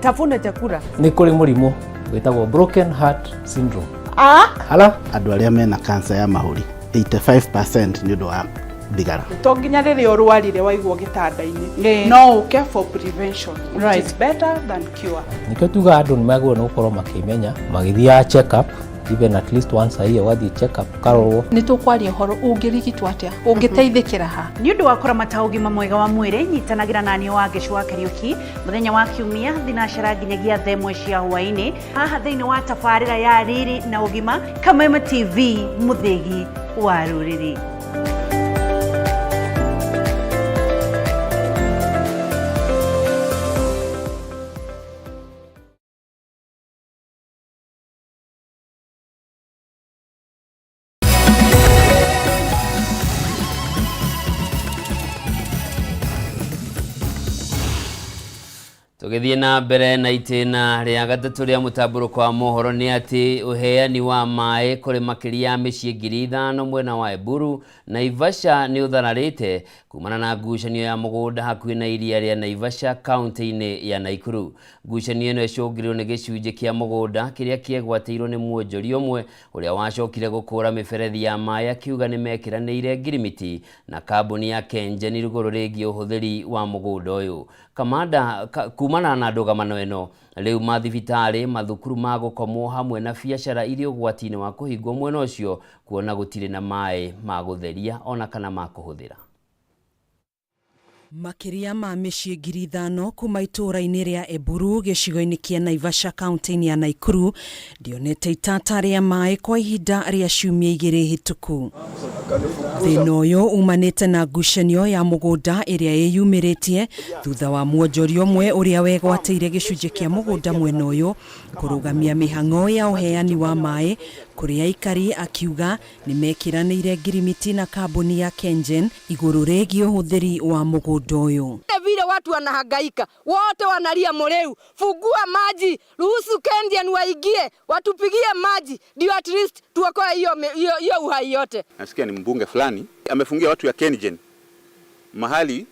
Tafuna chakula. Nĩ kũrĩ mũrimũ wĩtagwo broken heart syndrome. Ah? Hala? Andũ arĩa mena cancer ya mahũri 85% nĩ ũndũ wa thigara. To nginya rĩrĩa ũrwarire waigwo gĩtanda-inĩ, no ũke for prevention, which is better than cure. Nĩkĩo tugaga andũ nĩ magĩrĩirwo nĩ gũkorwo makĩmenya magĩthiaga check up even at least once a year, ũgathiĩ check up ũkarorwo. Nĩ tũkwaria ũhoro ũngĩrigitwo atĩa, ũngĩteithĩkĩra ha. Nĩ ũndũ wa kũramata ũgima mwega wa mwĩrĩ, nyitanagĩra naniĩ wa Ngĩcu wa Kariũki mũthenya wa kiumia thinacara nginyagia thaa 1 cia hwaĩ-inĩ haha thĩinĩ wa tabarĩra ya Riri na Ũgima, Kameme TV, mũthĩgi wa rũrĩrĩ. Tũgĩthiĩ na mbere na itĩna rĩa gatatũ rĩa mũtambũrũko wa mohoro nĩ atĩ ũheani wa maĩ kũrĩ makĩria ya mĩciĩ 5,000 mwena wa Eburu Naivasha nĩ ũthararĩte kumana na ngucanio ya mũgũnda hakuhĩ na iria rĩa Naivasha kaunti-inĩ ya Nakuru. Ngucanio ĩno ĩcũngĩrĩirio nĩ gĩcunjĩ kĩa mũgũnda kĩrĩa kĩegwatĩirwo nĩ mwonjoria ũmwe ũrĩa wacokire gũkũra mĩberethi ya maĩ akiuga nĩmekĩranĩire ngirimiti na kambuni ya KenGen rũgũrũ rĩgiĩ ũhũthĩri wa mũgũnda ũyũ. Kamanda kumana na ndũgamano ĩno rĩu mathibitarĩ, mathukuru ma gũkomwo hamwe na biacara irĩ ũgwati-inĩ wa kũhingwo mwena ũcio kuona gũtirĩ na maĩ ma gũtheria ona kana ma kũhũthĩra. Makĩria ma mĩciĩ 5,000 kuma itũũra-inĩ rĩa Eburu gĩcigo-inĩ kĩa Naivasha kaunti-inĩ ya Nakuru ndĩonete itata rĩa maĩ kwa ihinda rĩa ciumia 2 hĩtũku. Thĩna ũyũ umanĩte na ngucanio ya mũgũnda ĩrĩa ĩyumĩrĩtie thutha wa mwonjoria ũmwe ũrĩa wegwatĩire gĩcunjĩ kĩa mũgũnda mwena ũyũ kũrũgamia mĩhang'o ya ũheani wa maĩ kũrĩ aikari akiuga nĩmekĩranĩire ngirimiti na kambuni ya KenGen igũrũ rĩgiĩ ũhũthĩri wa mũgũnda ũyũ. Vile watu wanahangaika wote wanalia Mureu, fungua maji, ruhusu KenGen waingie watupigie maji ndio at least tuokoe hiyo uhai yote. Nasikia ni mbunge fulani amefungia watu ya KenGen mahali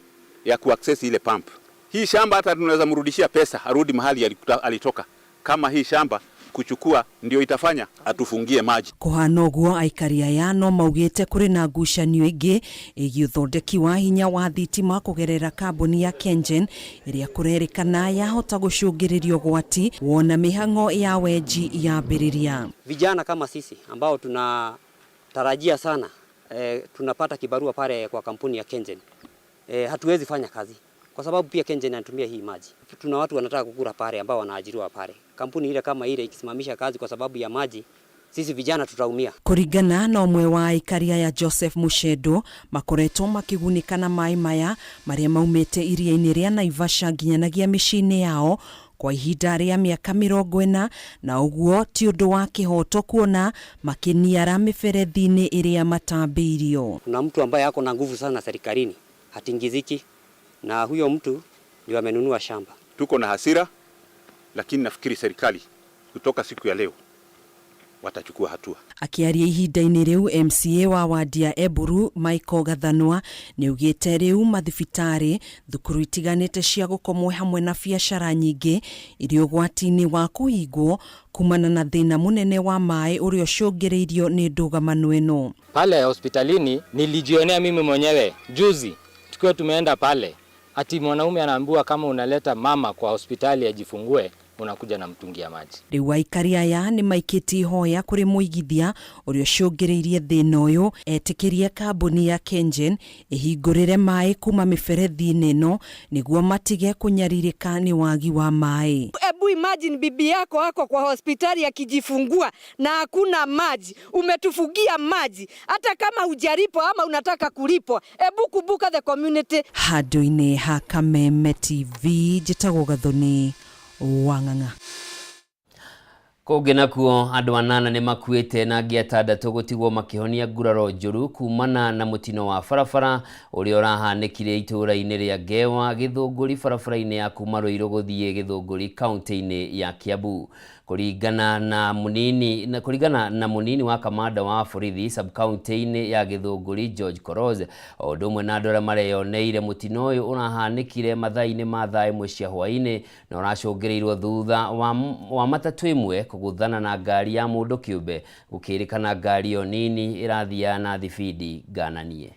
ya kuaccess ile pump. Hii shamba hata tunaweza mrudishia pesa arudi mahali alitoka. Kama hii shamba kuchukua ndio itafanya atufungie maji. Kuhana ũguo aikari aya no maugĩte kũrĩ na ngucanio ĩngĩ ĩgiĩ ũthondeki wa hinya wa thitima kũgerera kambuni ya KenGen ĩrĩa kũrerĩkana yahota gũcũngĩrĩria ũgwati wona mĩhang'o ya wenji yambĩrĩria. Vijana kama sisi ambao tunatarajia sana tunapata kibarua pale kwa kampuni ya KenGen, hatuwezi fanya kazi kwa sababu pia KenGen anatumia hii maji. Tuna watu wanataka kukura pale ambao wanaajiriwa pale. Kampuni ile kama ile ikisimamisha kazi kwa sababu ya maji, sisi vijana tutaumia. Kuringana na ũmwe wa aikari aya Joseph Mushedo, makoretwo makĩgunĩka na maĩ maya marĩa maumĩte iria-inĩ rĩa Naivasha nginyanagia mĩciĩ-inĩ yao kwa ihinda rĩa mĩaka 40, na ũguo ti ũndũ wa kĩhoto kuona makĩniara mĩberethi-inĩ ĩrĩa matambĩirio. Kuna mtu ambaye ako na nguvu sana serikalini, hatingiziki, na huyo mtu ndio amenunua shamba. Tuko na hasira, lakini nafikiri serikali kutoka siku ya leo watachukua hatua. Akiaria ihinda-inĩ rĩu, MCA wa wadi ya Eburu Michael Gathanwa nĩaugĩte rĩu mathibitarĩ, thukuru itiganĩte cia gũkomwo hamwe na biacara nyingĩ irĩ ũgwati-inĩ wa kũhingwo kumana na thĩna mũnene wa maĩ ũrĩa ũcũngĩrĩirio nĩ ndũgamano ĩno. Pale hospitalini nilijionea mimi mwenyewe juzi tukiwa tumeenda pale, ati mwanaume anaambiwa kama unaleta mama kwa hospitali ajifungue unakuja na mtungi ya maji. Rĩu aikari aya nĩ maikĩtie ihoya kũrĩ mũigithia ũrĩa ũcũngĩrĩirie thĩna ũyũ etĩkĩrie kambuni ya KenGen ĩhingũrĩre maĩ kuma mĩberethi-inĩ ĩno nĩguo matige kũnyarirĩka nĩ wagi wa maĩ. Ebu imagine bibi yako ako kwa hospitali akijifungua na hakuna maji, umetufungia maji, hata kama hujalipwa ama unataka kulipwa, ebu kumbuka the community. Handũ-inĩ ha Kameme TV njĩtagwo Gathoni Wang'ang'a. Kũngĩ nakuo andũ 8 nĩ makuĩte na angĩ 6 gũtigwo makĩhonia nguraro njũru kumana na mũtino wa barabara ũrĩa ũrahanĩkire itũũra-inĩ rĩa Ngewa Gĩthũngũri barabara-inĩ ya kuma Ruiru gũthiĩ Gĩthũngũri kaunti-inĩ ya Kiambu. Kũringana na mũnini wa kamanda wa borithi sub-county-inĩ ya Gĩthũngũri George Koroz, o ũndũ ũmwe na andũ arĩa mareyoneire mũtino ũyũ ũrahanĩkire mathaa-inĩ ma thaa 1 cia hwaĩ-inĩ na ũracũngĩrĩirwo thutha wa matatũ ĩmwe kũgũthana na ngari ya mũndũ kĩũmbe, gũkĩrĩkana ngari ĩyo nini ĩrathiaga na thibindi ngananie.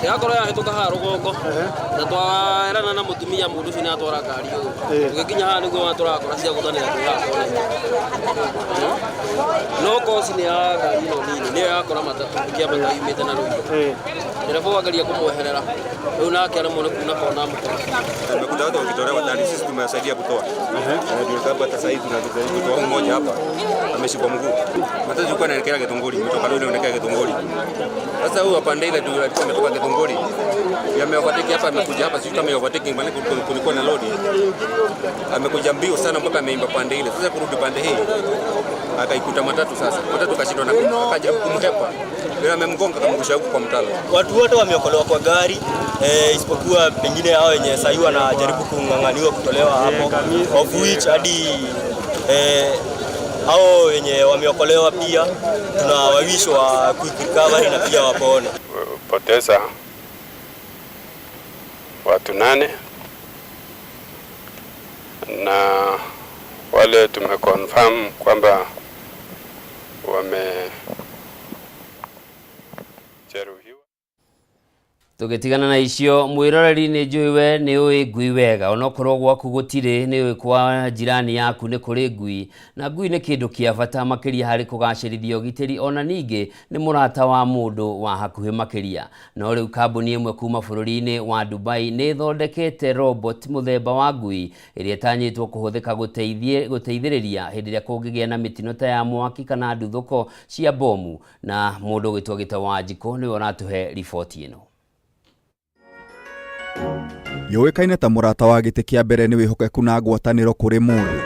Yakorwo yahĩtũka haha rũgongo na twaerana na mũtumia mũndũ ũcio nĩatwara ngari ũyũ tũgĩkinya haha nĩguo tũrakora cia gũthanĩra twĩhaha no koci nĩ ya ngari ĩno nini nĩyo yakora matatũ ĩkĩambata yumĩte na Ruiru ndereba ageria kũmweherera rĩu nake aremwo nĩ kuuna kona mũkora. Tumekuta watu wakitolewa tayari, sisi tumewasaidia kutoa, ndio sababu hata sasa hivi tunajaribu kutoa mmoja hapa ameshikwa mguu. Matatu ilikuwa inaelekea Githunguri, imetoka Ruiru inaelekea Githunguri. Sasa huyu apande ile ndio alikuwa ametoka Githunguri, yameovertake hapa, amekuja hapa, sijui kama overtaking maana kulikuwa na lori, amekuja mbio sana mpaka ameimba pande ile. Sasa kurudi pande hii Akaikuta matatu sasa. Matatu kashindwa na akajaribu kumhepa. Bila amemgonga akamrusha huko kwa mtalo. Watu wote wameokolewa kwa gari isipokuwa pengine hao wenye sahii wanajaribu kung'ang'aniwa kutolewa hapo, of which hadi hao wenye wameokolewa pia tunawawish wa quick recovery na pia wapone. Poteza watu 8 na wale tumeconfirm kwamba wamejeruhiwa. Tũgĩtigana na icio mwĩroreri nĩ njũĩ we nĩ ũĩ ngui wega onokorwo gwaku gũtirĩ nĩ ũĩ kwa jirani yaku nĩ kũrĩ ngui na ngui nĩ kĩndũ kĩa bata makĩria harĩ kũgacĩrithia ũgitĩri ona ningĩ nĩ mũrata wa mũndũ wa hakuhĩ makĩria. No rĩu kambuni ĩmwe kuma bũrũri-inĩ wa Dubai nĩ ĩthondekete robot mũthemba wa ngui ĩrĩa ĩtanyĩtwo kũhũthĩka gũteithĩrĩria hĩndĩ ĩrĩa kũngĩgĩa na mĩtino ta ya mwaki kana nduthũko cia bomu. Na mũndũ ũgwĩtwo Gĩtau Wanjikũ nĩwe ũratũhe riboti ĩno. Yũĩkaine ta mũrata wa gĩtĩ kĩa mbere nĩ wĩhokeku na ngwatanĩro kũrĩ mũndũ.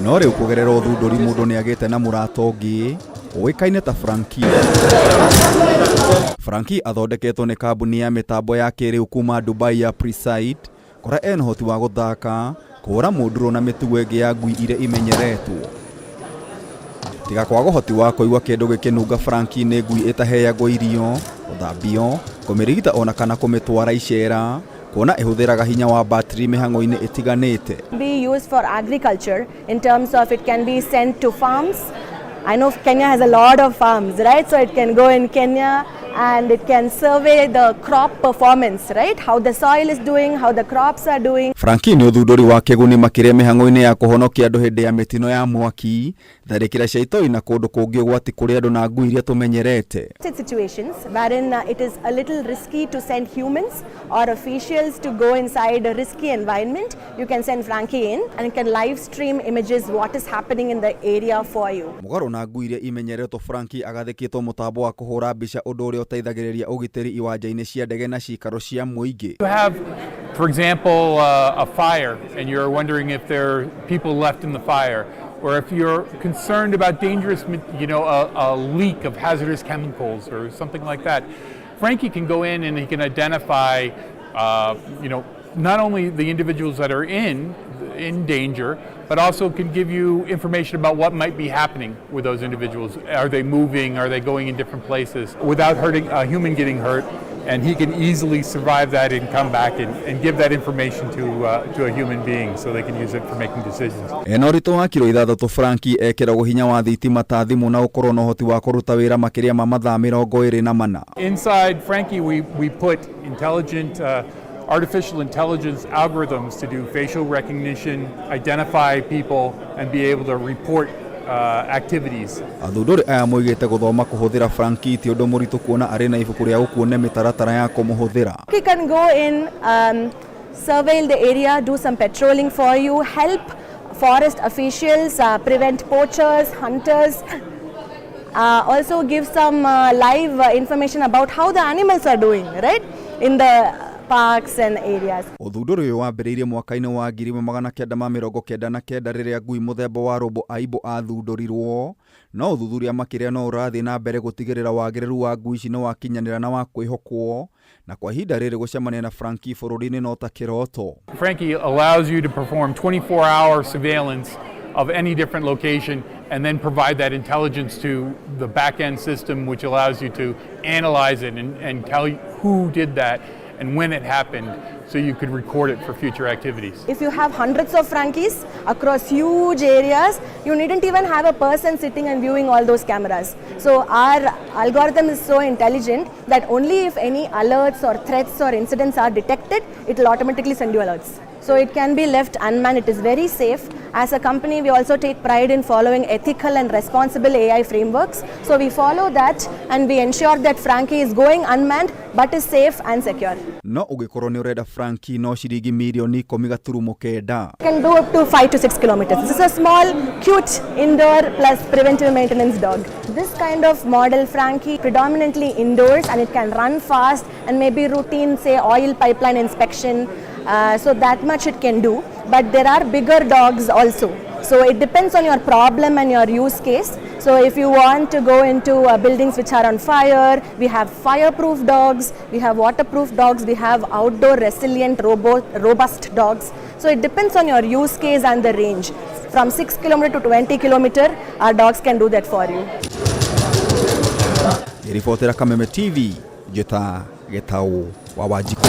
No rĩu kũgerera ũthundũri mũndũ nĩagĩte na mũrata ũngĩ ũĩkaine ta Frankie. Frankie athondeketwo nĩ kambuni ya mĩtambo ya kĩrĩu kuma Dubai ya Preside kũrĩa ena ũhoti wa gũthaka, kũhũra mũndũrũ na mĩtugo ĩngĩ ya ngui iria imenyeretwo. Tiga kwaga ũhoti wa kũigua kĩndũ gĩkĩnunga, Frankie nĩ ngui ĩtaheagwo irio, gũthambio, kũmĩrigita ona kana kũmĩtwara icera, kuona ĩhũthĩraga hinya wa battery mĩhang'o-inĩ ĩtiganĩte. Be used for agriculture in terms of it can be sent to farms. I know Kenya has a lot of farms, right? So it can go in Kenya and it can survey the crop performance, right? How the soil is doing, how the crops are doing. Frankie nĩ ũthundũri wa kĩguni makĩria mĩhang'o-inĩ ya kũhonokia andũ hĩndĩ ya mĩtino ya mwaki, tharĩkĩra cia itoi na kũndũ kũngĩ ũgwati kũrĩ andũ na ngui iria tũmenyerete. Situations wherein it is a little risky to send humans or officials to go inside a risky environment, you can send Frankie in and it can live stream images what is happening in the area for you. Mũgarũ na ngui iria imenyeretwo, Frankie agathĩkĩtwo mũtambo wa kũhũra mbica ũndũ ũrĩa ũteithagĩrĩria ũgitĩri iwanja-inĩ cia ndege na ciikaro cia mũingĩ. You have, for example, a fire and you're wondering if there are people left in the fire, or if you're concerned about dangerous, a leak of hazardous chemicals or something like that. Frankie can go in and he can identify, not only the individuals that are in danger, but also can give you information about what might be happening with those individuals. Are they moving? Are they going in different places? Without hurting a human getting hurt, and he can easily survive that and come back and give that information to a human being so they can use it for making decisions. Ena ũritũ wa kiro 6, Frankie ekĩragwo hinya wa thitima ta thimũ na ũkorwo na ũhoti wa kũruta wĩra makĩria ma mathaa 24. Inside Frankie, we put intelligent artificial intelligence algorithms to do facial recognition, identify people, and be able to report activities. Athundũri aya moigĩte gũthoma kũhũthĩra Frankie ti ũndũ mũritũ kuona arĩ na ibuku rĩa gũkuonia mĩtaratara ya kũmũhũthĩra. He can go in, surveil the area, do some patrolling for you, help forest officials prevent poachers, hunters, also give some live information about how the animals are doing, right, in the parks and areas. Ũthundũri ũyũ wambĩrĩirie mwaka-inĩ wa 1999 rĩrĩa ngui mũthemba wa robo aibo athundũrirwo, no ũthuthuria makĩria no ũrathiĩ na mbere gũtigĩrĩra wagĩrĩru wa ngui ici nĩ wakinyanĩra na wa kwĩhokwo, na kwa ihinda rĩrĩ gũcemania na Frankie bũrũri-inĩ no ta kĩroto. Frankie allows you to perform 24-hour surveillance of any different location and then provide that intelligence to the back-end system, which allows you to analyze it and tell you who did that and when it happened, so you could record it for future activities. If you have hundreds of Frankies across huge areas, you needn't even have a person sitting and viewing all those cameras. So our algorithm is so intelligent that only if any alerts or threats or incidents are detected, it will automatically send you alerts. So it can be left unmanned. It is very safe. As a company, we also take pride in following ethical and responsible AI frameworks. So we follow that and we ensure that Frankie is going unmanned but is safe and secure. No ũngĩkorwo nĩ ũrenda Frankie no ciringi mirioni 10.9. Can do up to 5 to 6 kilometers. This is a small, cute indoor plus preventive maintenance dog. This kind of model Frankie predominantly indoors, and it can run fast and maybe routine, say, oil pipeline inspection. So that much it can do, but there are bigger dogs also. So it depends on your problem and your use case. So if you want to go into buildings which are on fire, we have fireproof dogs, we have waterproof dogs, we have outdoor resilient robust dogs. So it depends on your use case and the range. From 6 km to 20 km, our dogs can do that for you. Ribotera Kameme TV, njĩta Gĩtaũ wa Wanjikũ.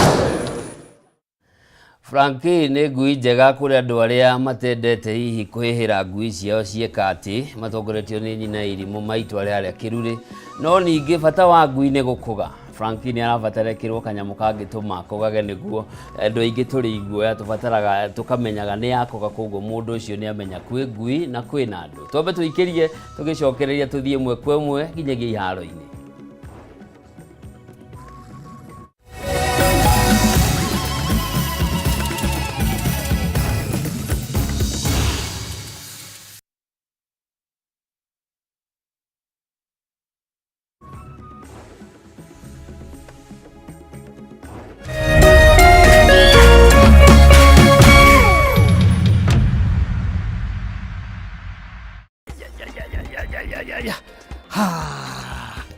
Frankie nĩ ngui njega kũrĩ andũ arĩa matendete hihi kwĩhĩra ngui ciao ciĩka atĩ matongoretio nĩ nyina irimũ maitware harĩa kĩrurĩ, no ningĩ bata wa ngui nĩ gũkũga. Frankie nĩ arabatara ĩkĩrwo kanyamũ kangĩtũma akũgage nĩguo andũ aingĩ tũrĩ iguoya tũbataraga tũkamenyaga nĩ yakũga, koguo mũndũ ũcio nĩ amenya kwĩ ngui na kwĩna andũ. Twambe tũikĩrie tũgĩcokereria tũthiĩ ĩmwe kwa ĩmwe nginyagia iharo-inĩ.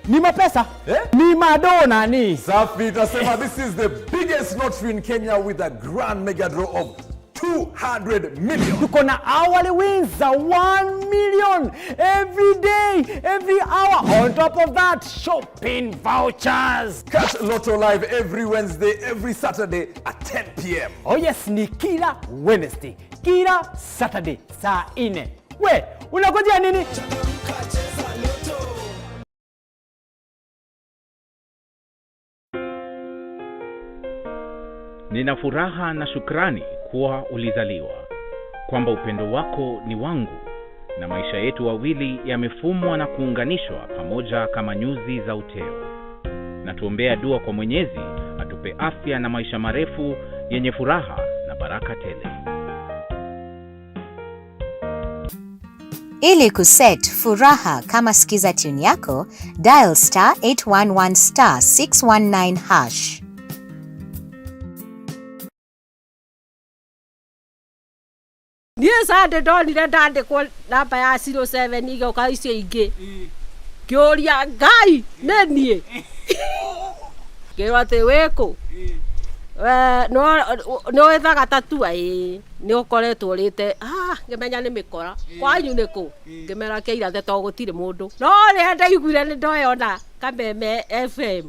Ni mapesa eh? Ni madona ni safi. Tunasema this is the biggest lottery in Kenya with a grand mega draw of 200 million. Tuko na hourly wins za 1 million every day, every hour. On top of that, shopping vouchers. Catch Lotto Live every Wednesday, every Saturday at 10 p.m. Oh yes, ni kila Wednesday, kila Saturday saa 4. We, unakojea nini? Nina furaha na shukrani kuwa ulizaliwa, kwamba upendo wako ni wangu na maisha yetu wawili yamefumwa na kuunganishwa pamoja kama nyuzi za uteo. Na tuombea dua kwa Mwenyezi atupe afya na maisha marefu yenye furaha na baraka tele. Ili kuset furaha kama skiza tune yako, dial star 811 star 619 hash. Niĩ Sunday ndonire ndandĩkwo namba ya 07 igĩũka icio ingĩ, ngĩũria Ngai nĩ niĩ, ngĩrwo atĩ wĩkũ, nĩ wĩthaga tatua? Ĩĩ, nĩ ũkoretwo ũrĩte. Ngĩmenya nĩ mĩkora. Kwanyu nĩ kũ? Ngĩmera kĩirathe tondũ gũtirĩ mũndũ. No rĩrĩa ndaiguire nĩ ndoyona Kameme FM,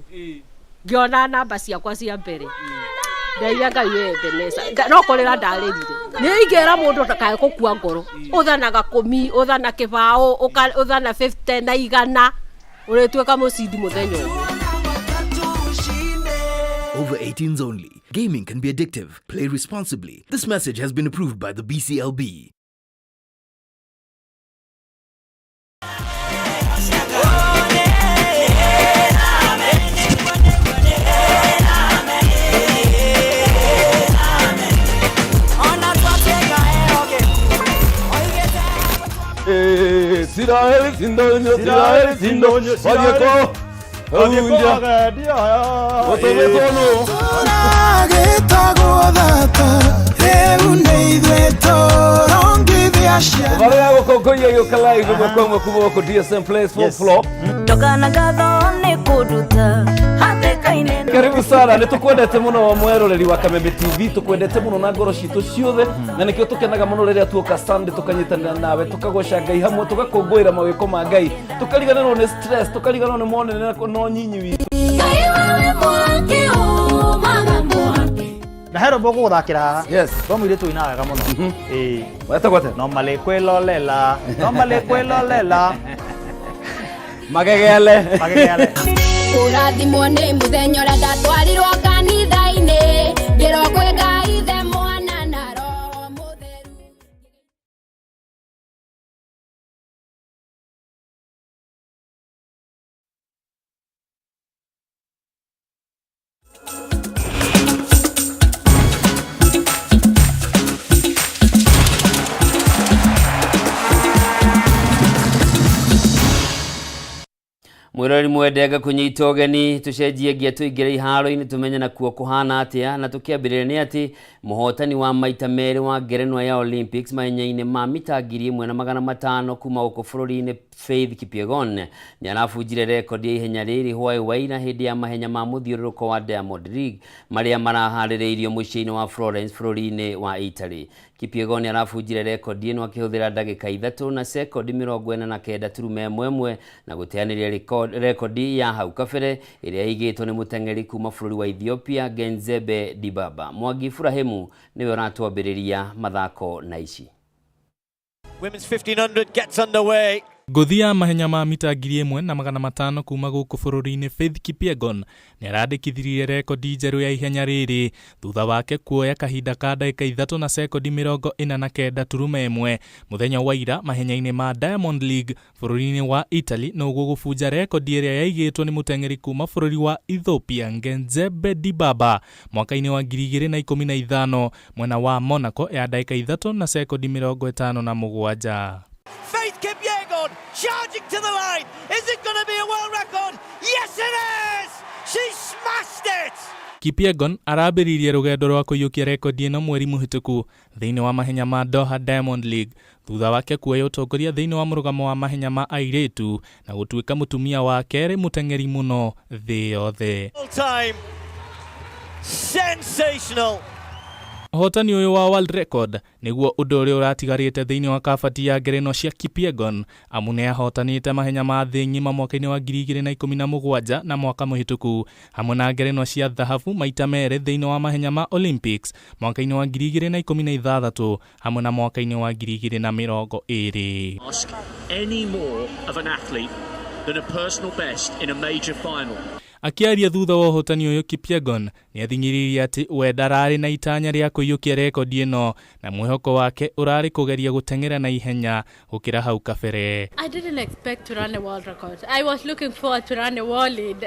ngĩona namba ciakwa cia mbere, ndeire Ngai wĩ Ebeneza, no kũrĩra ndarĩrire. Nĩ ingĩra mũndũ ndakae gũkua ngoro, ũthanaga 10, ũthana 20, ũthana 50 na 100, ũrĩtuĩka mũcindi mũthenya ũmwe. Over 18s only. Gaming can be addictive. Play responsibly. This message has been approved by the BCLB. Siraeli sindonyo, Siraeli sindonyo, Wadieko, Unja, Otobekono. Varia gũkũngũiya gĩũka live ĩmwe kwa ĩmwe kuma gũkũ DSM Place fourth floor. Karibu sana, nĩ tũkwendete mũno mweroreri wa Kameme TV, tũkwendete mũno na ngoro citũ ciothe, na nĩkĩo tũkenaga mũno rĩrĩa tuoka Sunday tũkanyitanĩra nawe, tũkagoca Ngai hamwe, tũgakũngũĩra mawĩko ma Ngai, tũkariganĩrwo nĩ stress, tũkariganĩrwo nĩ monene na ũnyinyi witũ. Na hero boko guthakira haha. Yes. Tho mũirĩtu ũinaga wega mũno. Ĩĩ. Wetagwo atĩa? Normally kwĩlolela, normally kwĩlolela. Magegele. Magegele. Kũrathimwo nĩ mũthenya ũrĩa ndatwarirwo kanitha-inĩ, ngĩrwo kwĩ Ngai Ithe, Mwana na Roho Mũtheru. Mwĩroreri mwende, ngakũnyita ũgeni tũcenjie ngia tũingĩre iharo-inĩ tũmenye nakuo kũhana atĩa, na tũkĩambĩrĩria nĩ atĩ mũhotani wa maita merĩ wa ngerenwa ya Olympics mahenya-inĩ ma mita 1500 kuma gũkũ bũrũri-inĩ Faith Kipyegon nĩ arabunjire rekondi ya ihenya rĩrĩ hwaĩ wa ira hĩndĩ ya mahenya ma mũthiũrũrũko wa Diamond League marĩa maraharĩrĩirio mũciĩ-inĩ wa Florence bũrũri-inĩ wa Italy. Kipyegon arabunjire rekondi ĩno akĩhũthĩra ndagĩka 3 na sekondi 49.11 na gũteanĩria rekondi ya hau kabere ĩrĩa ĩigĩtwo nĩ mũteng'eri kuma bũrũri wa Ethiopia Genzebe Dibaba. Mwangi Ibrahimu nĩwe ũratwambĩrĩria mathako na ici. Women's 1500 gets underway. Ngũthi ya mahenya ma mita 1500 kuma gũkũ bũrũri-inĩ Faith Kipyegon nĩarandĩkithirie rekondi njerũ ya ihenya rĩrĩ thutha wake kuoya kahinda ka ndagĩka 3 na sekondi 49.1 mũthenya wa ira mahenya-inĩ ma Diamond League bũrũri-inĩ wa Italy, noguo gũbunja rekondi ĩrĩa yaigĩtwo nĩ mũteng'eri kuma bũrũri wa Ethiopia Genzebe Dibaba mwaka-inĩ wa 2015 mwena wa Monaco ya ndagĩka 3 na sekondi 57. Faith Kipyegon charging to the line. Is it going to be a world record? Yes, it is! She smashed it! Kipyegon arambĩrĩirie rũgendo rwa kũiyũkia rekondi ĩno mweri mũhĩtũku thĩinĩ wa mahenya ma Doha Diamond League thutha wake kuoya ũtongoria thĩinĩ wa mũrũgamo wa mahenya ma airĩtu na gũtuĩka mũtumia wa kerĩ mũteng'eri mũno thĩ yothe. All time. Sensational. Ũhotani ũyũ wa world record nĩguo ũndũ ũrĩa ũratigarĩte thĩinĩ wa kabati ya ngerenwa cia Kipyegon, amu nĩ ahotanĩte mahenya ma thĩ ng'ima mwaka-inĩ wa 2017 na mwaka mũhĩtũku, hamwe na ngerenwa cia thahabu maita merĩ thĩinĩ wa mahenya ma Olympics mwaka-inĩ wa 2016 hamwe na mwaka-inĩ wa 2020. Ask any more of an athlete than a personal best in a major final. Akĩaria thutha wa ũhotani ũyũ, Kipyegon nĩ athing'ĩrĩirie atĩ we ndararĩ na itanya rĩa kũiyũkia rekondi ĩno na mwĩhoko wake ũrarĩ kũgeria gũteng'era na ihenya gũkĩra hau kabere. I didn't expect to run a world record. I was looking forward to run a world lead.